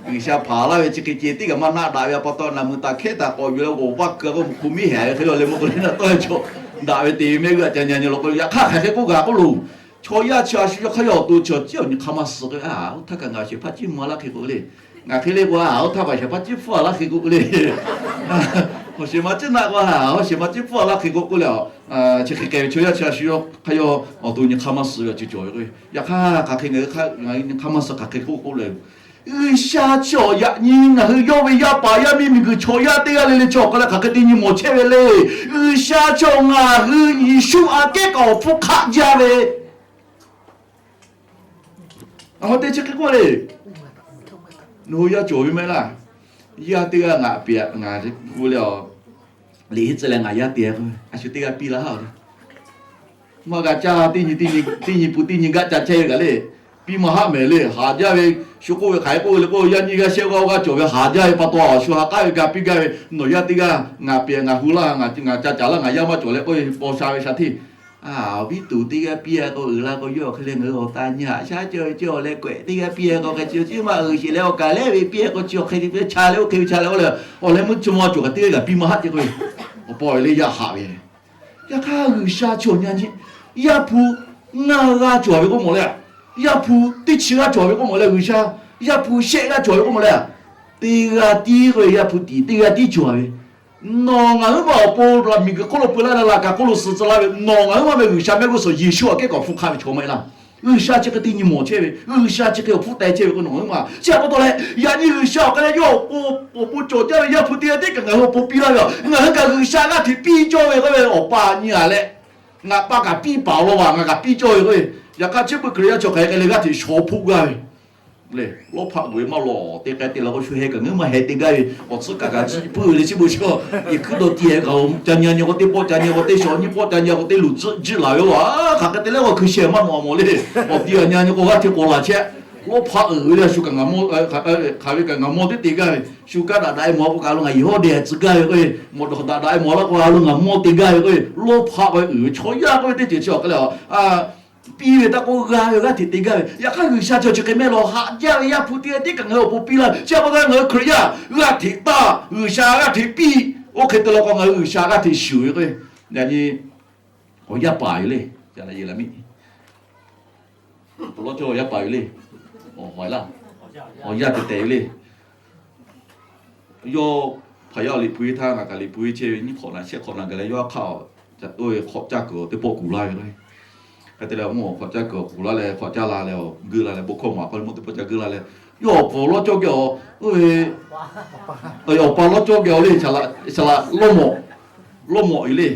G'uiˬsha hpanˍ laˇ ve chi hk'e ceh tiˉ kaꞈ maˇ naˆ daꞈ ve pa taw, naˬ mui taˍ hkehˉ taˍ k'awꞈ yuˬ leh g'awˬ vaˇ keu k'o mvuhꞈ k'o miˉ hehˍ ve hk'e le le meuˇ k'o le naˬ tawˇ ve chaw daꞈ ve te ve mehˆ g'uˇ aꞈ ca nyi nyi law k'o, yaꞈ hk'aˇ hk'aˬ hk'e k'oˆ gaˬ k'oˆ loˬ. Chaw yaˇ chi a shu yawˇ hk'aˇ yawˇ awˬ to chi awˬ ciˉ awˬ nyi hk'aˇ maˇ suh k'o, a oˇ htaˇ kaꞈ ngaˬ awˬ shehˍ hpaˇ ciˇ mvuh laˇ hk'e k'oˆ le. Ngaˬ hk'e le k'o, a oˇ htaˇ kaꞈ shehˍ hpaˇ ciˇ hpfuhˇ a laˇ hk'e k'oˆ le. Awˬ shehˍ ma ciˇ naˆ k'o, a awˬ shehˍ ma ciˇ hpfuhˇ a laˇ hk'e k'oˆ k'oˆ leh, chi hk'e k'ai ve chaw yaˇ chi a shu yawˇ hk'aˇ yawˇ awˬ to nyi hk'aˇ maˇ suh ve awˬ ceuˬ cawˬ ve k'o, yaꞈ hk'aˇ hk'aˬ hk'e ngaˬ hui nyi hk'aˇ maˇ suh hk'aˬ hk'e k'oˆ k'oˆ le. G'uiˬsha chi awˬ yaꞈ nyi ngaˬ hui yawˇ ve yaˇ paˍ yaˇ miˇ miˬguiˬ chaw yaˇ teˇ g'aˇ le le chi awˬ hk'aˇ leh hk'aˬ hk'e te nyi mawˬ chehˇ ve le. G'uiˬsha chi awˬ ngaˬ hui Yeˍsuˆ aꞈ kehˉ kaꞈ awˬ hpfuhˇ hk'aˆ jaˇ ve. A ma te chi hk'e k'oˆ le. Nawˬ hui yaˇ cawˬ ve mehˆ laˇ. Yaˇ teˇ g'aˇ ngaˬ peꞈ ngaˬ gu leh, liꞈ henˇ tcuh leh ngaˬ yaˇ te k'o, a shu teˇ g'aˇ piˇ laˇ haˉ le. Maˇ g'a caˇ, teˇ nyi pun teˇ nyi gaˆ ca chehˇ ve kaꞈ le. Piˇ maˇ haˆ mehˍ le. Haˍ jaˇ ve, shu k'oˆ ve hk'aˬ hk'e k'oˆ ve le k'o, yaˇ nyiˇ g'aˇ shehˆ g'aˇ g'aˇ cawˬ ve haˍ jaˇ ve pa taw, a shu ha k'aˉ ve ga piˇ gaˇ ve, nawˬ yaˇ teˇ g'aˇ ngaˬ peꞈ ngaˬ hu laˇ, ngaˬ ca caˍ laˇ, ngaˬ yaˇ maˇ cawˬ leh k'oˆ ve paw sha ve sha hteˇ Awˬ viˉ tuˬ teˇ g'aˇ piˇ-a k'o, uiˍ la k'o, yawˇ awˬ hk'e leh ngaˬ hui awˬ ta nyi haꞈ shaˉ cawˇ ve cawˇ awˬ leh k'awehꞈ teˇ g'aˇ piˇ-a k'o, hk'e chi chi maˇ uiˍ sheˍ leh awˬ kaˍ lehˉ ve piˇ-a k'o, chi awˬ hk'e ve cha leh oˇ hk'e ve cha leh oˇ leh awˬ leh mvuhˇ chi ma cawˬ kaꞈ teˇ g'aˇ kaꞈ piˇ maˇ haˆ ce k'o, awˬ pa ve leh yaˇ haꞈ ve. Yaꞈ hk'aˇ G'uiˬsha chi awˬ nyi nyi, Yaˇ hpu ngaˇ g'aˇ cawˬ ve k'oˆ mawˬ leh, Yaˇ hpu teˇ chi g'aˇ cawˬ ve k'oˆ mawˬ leh, G'uiˬsha Yaˇ hpu shehˆ g'aˇ cawˬ ve k'oˆ mawˬ leh, teˇ g'aˇ tiˉ k'oˆ ve, Yaˇ hpu tiꞈ teˇ g'aˇ tiˉ cawˬ ve. Nawˬ ngaˬ huiˉ ma awˬ pon miˬguiˬ hk'oˆ lo peu laˇ leh laꞈ kaˍ hk'oˆ lo suh tcuh laˇ ve, nawˬ ngaˬ huiˉ ma ve G'uiˬsha mehˆ g'uˇ suhˍ Yeˍsuˆ awˬ kehˉ k'awꞈ hpu hk'aˇ ve chaw maˇ heˆ laˇ. G'uiˬsha chi hk'e te nyi mawˬ chehˇ ve, G'uiˬsha chi hk'e awˬ hpfuhˇ teh chehˇ ve k'o, nawˬ ngaˬ huiˉ ma chi a pa taw leh, yaꞈ nyi G'uiˬsha awˬ hk'aˇ leh yawˇ awˬ pon awˬ pon cawˬ jaˇ ve Yaˇ hpu teˇ g'aˇ tiˉ kaꞈ ngaˬ hui awˬ pon piˇ laˇ ve, ngaˬ hui kaꞈ G'uiˬsha g'aˇ hteꞈ piˇ cawˇ ve k'oˆ ve, awˬ pa nyi-a leh, ngaˬ pa kaꞈ piˇ paˍ awˬ lawn vaˬ, ngaˬ kaꞈ piˇ cawˇ ve k'oˆ ve. Yaꞈ hk'aˇ chi beuꞈ Hkriꞈ yaˇ chi hk'aˬ hk'e leh g'aˇ hteꞈ shawˍ hpoˆ gaˇ ve le. Lawˇ hpaˆ g'uiˬ ve maˇ lawˬ te k'ai te la k'o, shu heh kaꞈ ngaˬ hui maˇ heh te gaˇ ve, awˬ tcuhˉ kaꞈ kaꞈ jiˆ puiˉ ve le. Chi beuꞈ chi, yeˬ hkuiˉ dawˬ tiˉ-e kaꞈ ca nyi nyi k'o teˇ pawˆ ca nyi k'o teˇ shawˍ nyiˇ pawˆ ca nyi k'o teˇ luˬ tcuhˆ jiˆ laˬ ve-o. Hk'aˬ hk'e te leh k'o hkui sheh maˇ nawꞈ mawˬ le. Awˬ ti a nyi nyi k'o g'aˇ hteꞈ k'awꞈ laˬ chehˇ. Lawˇ hpaˆ uiˍ ve le, shu kaꞈ ngaˬ mawˇ, hk'aˬ ve kaꞈ ngaˬ mawˇ teˇ te gaˇ ve, shu kaꞈ daꞈ daꞈ-e mawˬ k'o kaꞈ lo ngaˬ yehˬ hawˉ dehˬ tcuh gaˇ ve k'o, mawˬ dawˬ daꞈ daꞈ-e mawˬ laˇ k'o a lo ngaˬ mawˇ te gaˇ ve k'o, lawˇ hpaˆ k'o uiˍ ve chaw yaˇ k'oˆ ve teˇ ceuˬ chi awˬ hk'e leh, piˇ ve taˇ k'oˆ g'a ve g'aˇ hteꞈ te gaˇ ve. Yaꞈ hk'aˇ G'uiˬsha chi chi hk'e mehˆ lawˬ haꞈ jaˇ ve Yaˇ hpu teˇ g'aˇ tiˉ kaꞈ ngaˬ hui awˬ pon piˇ laˇ ve. Chi a pa taw ngaˬ hui Hkriꞈ yaˇ g'aˇ hteꞈ taˇ, G'uiˬsha g'aˇ hteꞈ piˇ, oˇ hk'e te la k'o ngaˬ hui G'uiˬsha g'aˇ hteꞈ shuˍ ve k'o, yaꞈ nyi awˬ yaˇ paˍ yoˬ le. Awˬ lawˉ cawˇ awˬ yaˇ paˍ yoˬ le. Awˬ yaˇ te tehˬ yoˬ le. Yawˇ hpaˍ yaˇ awˬ liꞈ hpu-e htaˇ ngaˬ kaꞈ liꞈ hpu-e chehˇ ve nyiˇ hk'awꞈ naˍ shehˆ hk'awꞈ naˍ gaˬ leh yawˇ hk'aˇ, oˇ ve hk'awꞈ caˇ kuiˬ awˬ teˇ pawˆ kuˬ laˇ ve k'o, hk'e te leh mvuhˇ hk'awꞈ caˇ kuiˬ awˬ kuˬ laˇ leh hk'awꞈ caˇ la leh awˬ geuˆ la leh bon hkawˇ maˍ k'aw leh mvuhˇ teˇ pawˆ ca geuˆ la leh, yawˇ awˬ pfuhˍ lawˉ cawˇ geh awˬ, oˇ ve awˬ pa lawˉ cawˇ geh awˬ le, saˍ laꞈ lawˇ mawꞈ, lawˇ mawꞈ yoˬ le.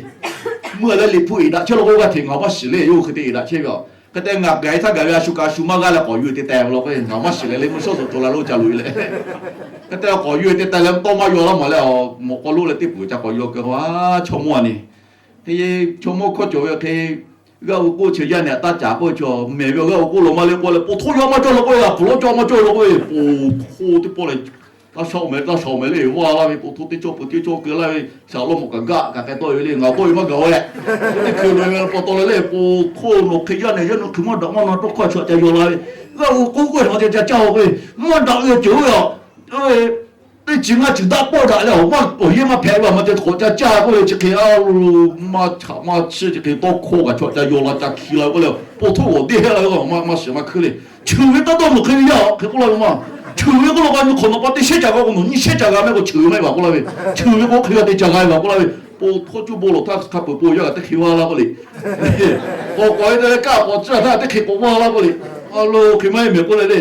Mvuhˇ leh liꞈ hpu-e daꞈ chehˇ la k'o g'aˇ hteꞈ ngaˬ maˇ shiˍ le. Yawˇ hui hk'e te daꞈ chehˇ ve a. Hk'e te ngaˬ gaˬ-e htaˇ gaˬ ve a shu kaꞈ a shu maˇ g'aˇ leh k'awꞈ yuˬ-e te teh la k'o, ngaˬ maˇ shiˍ leh le mvuhˇ shawˉ suhˍ cawˬ la lo ca loꞈ-e leh, hk'e te k'awꞈ yuˬ-e te teh leh mvuhˇ tawˇ maˇ yaw laˇ maˬ leh, mawꞈ k'aw lonˉ leh teˇ peuˬ ca k'awꞈ yaw keu k'o, a chaw mawˇ a nyi, hk'e chaw mawˇ hkawˇ cawˬ ve hk'e, g'aˇ u k'oˆ chi yaˇ nehˬ taˇ caˍ k'oˆ ve chaw mehˬ ve, g'aˇ u k'oˆ lawˬ maˇ le k'oˆ leh, po htoˇ yaw maˇ cawˇ la k'oˆ ve, a pfuhˍ lawˉ cawˇ maˇ cawˇ la k'oˆ ve, po htoˇ teˇ pawˆ leh, taˇ shaw mehˍ taˇ shaw mehˍ le, vaˇ laˇ ve, po htoˇ teˇ cawˇ peuˬ teˇ cawˇ keu laˇ ve, saˍ laꞈ lawˇ mawꞈ kaꞈ gaˆ kaꞈ k'ai tawˆ ve le, ngaˬ tawˆ ve maˇ gaˬ-o leh, teˇ hkui lo ve pa taw leh le, po htoˇ nawˬ hk'e yaˇ nehˬ yaˇ nu hk'e maˇ daꞈ maˇ na tawˇ hkawˇ a shu ca yaw la ve, g'aˇ u k'oˆ k'oˆ ve maˇ te ca caˇ-o k'oˆ ve, maˇ daꞈ ve ceuˬ-o ve a. Teˇ chi ngaˇ ceuˬ daꞈ pawˆ daꞈ leh, awˬ yehˇ maˇ hpehꞈ ve a maˇ te hk'awꞈ ca caˇ k'oˆ ve chi hk'e a lo, maˇ chaꞈ maˇ chiˇ chi hk'e tawˇ hkawˇ kaꞈ chaw ca yaw la ca hki la ve k'oˆ leh, po htoˇ g'awˬ deˇ la ve, maˇ shiˍ maˇ hkuiˇ le. Cheuˬ ve taˇ dawˇ nawˬ hk'e ve yaˇ hk'e k'oˆ laˇ ve maˇ. Cheuˬ ve k'oˆ la k'o, a nyi hk'awꞈ nawˬ pa teˇ shehˆ ca g'a k'o nawˬ nyiˇ shehˆ ca g'a mehˆ k'o cheuˬ ve maˇ heˆ vaˬ k'oˆ laˇ ve. Cheuˬ ve k'o hk'e g'a te ca g'a ve vaˬ k'oˆ laˇ ve. Po htoˇ cuˇ bon lawˬ htaˇ hk'a peuˬ po yaˇ kaꞈ teˇ hk'e vaˇ laˇ k'oˆ le. K'awꞈ k'awꞈ ve te leh kaˇ k'awꞈ tcuhˇ htaˇ teˇ hk'e k'awꞈ vaˇ laˇ k'oˆ le. A lo hk'e maˇ heˆ mehˍ k'oˆ leh le.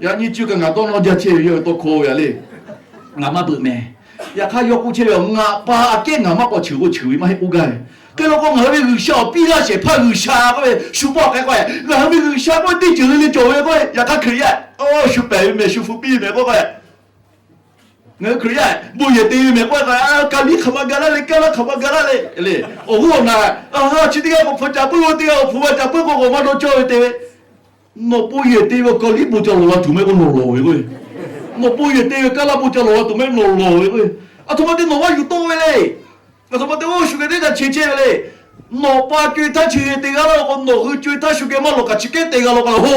Yaꞈ nyi cuˇ kaꞈ ngaˬ dawˇ nawˇ jaˇ chehˇ ve yawˇ ve tawˇ hkawˇ ve a le. Ngaˬ maˇ beuꞈ mehˍ. Yaꞈ hk'aˇ yawˇ k'oˆ chehˇ ve, ngaˬ pa aꞈ kehˉ ngaˬ maˇ k'awꞈ cheuˬ k'o cheuˬ ve maˇ heˆ k'oˆ gaˇ ve. Hk'e la k'o ngaˬ hui ve G'uiˬsha awˬ piˇ laˇ shehˍ hpaˇ G'uiˬsha k'oˆ ve shu pawˆ k'ai k'o, ngaˬ hui ve G'uiˬsha k'oˆ ve teˇ ceuˬ le le cawˬ ve k'o, yaꞈ hk'aˇ Hkriꞈ yaˇ, o shu pehˬ ve mehˍ, shu hpu piˇ ve mehˍ k'oˆ k'o, ngaˬ hui Hkriꞈ yaˇ bon yehˬ te ve mehˍ k'oˆ k'o, Kaˍliˇ hk'aˬ ma ga laˇ le, Kaˇlaˇ hk'aˬ ma ga laˇ le, le awˬ g'uˇ awˬ naˍ, chi teˇ g'aˇ k'o hpu ca puiˉ k'o, teˇ g'aˇ k'o hpu maˇ ca puiˉ k'o, k'awꞈ maˇ dawˇ cawˇ ve te ve. Nawˬ bon yehˬ te ve Kaˍliˇ bon ca lawˬ la tuˬ mehˆ k'o nawˬ lawˬ ve k'o, nawˬ bon yehˬ te ve Kaˇlaˇ bon ca lawˬ la tuˬ mehˆ nawˬ lawˬ ve k'o, aˬ htoꞈ ma te nawˬ maˇ yuˬ tawˆ ve le. Aˬ htoꞈ ma te oˇ shu geh teˇ g'aˇ che chehˇ ve le. Nawˬ pa co-e htaˇ chi te g'a laˇ k'o, nawˬ hui co-e htaˇ shu geh maˇ lawˬ kaꞈ chi kehˉ te g'a law k'o, ho,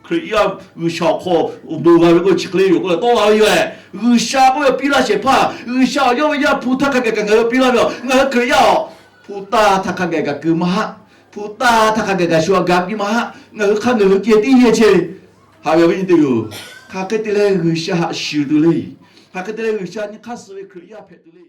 Hkriꞈ yaˇ G'uiˬsha awˬ hk'aw bon g'a ve k'o chi hk'e le yoˬ k'oˆ leh tawˆ la ve yoˬ. G'uiˬsha k'oˆ ve piˇ laˇ shehˍ hpaˇ, G'uiˬsha awˬ yawˇ ve Yaˇ hpu htaˇ hk'a geh kaꞈ ngaˬ hui piˇ laˇ ve yoˬ. Ngaˬ hui Hkriꞈ yaˇ-oˬ, hpu taˇ htaˇ hk'a geh kaꞈ keu maˇ haˆ. Hpu taˇ htaˇ hk'a geh kaꞈ shu a ga piˇ maˇ haˆ. Ngaˬ hui hk'aˇ ngaˬ hui ceh tiˉ yehˇ chehˇ ve, haꞈ ve awˬ viˉ nyi teˇ-oˬ, hk'aˬ hk'e te leh G'uiˬsha haꞈ shuˍ tuˬ le. Hk'aˬ hk'e te leh G'uiˬsha nyi hk'aˇ suh ve Hkriꞈ yaˇ hpehꞈ tuˬ le.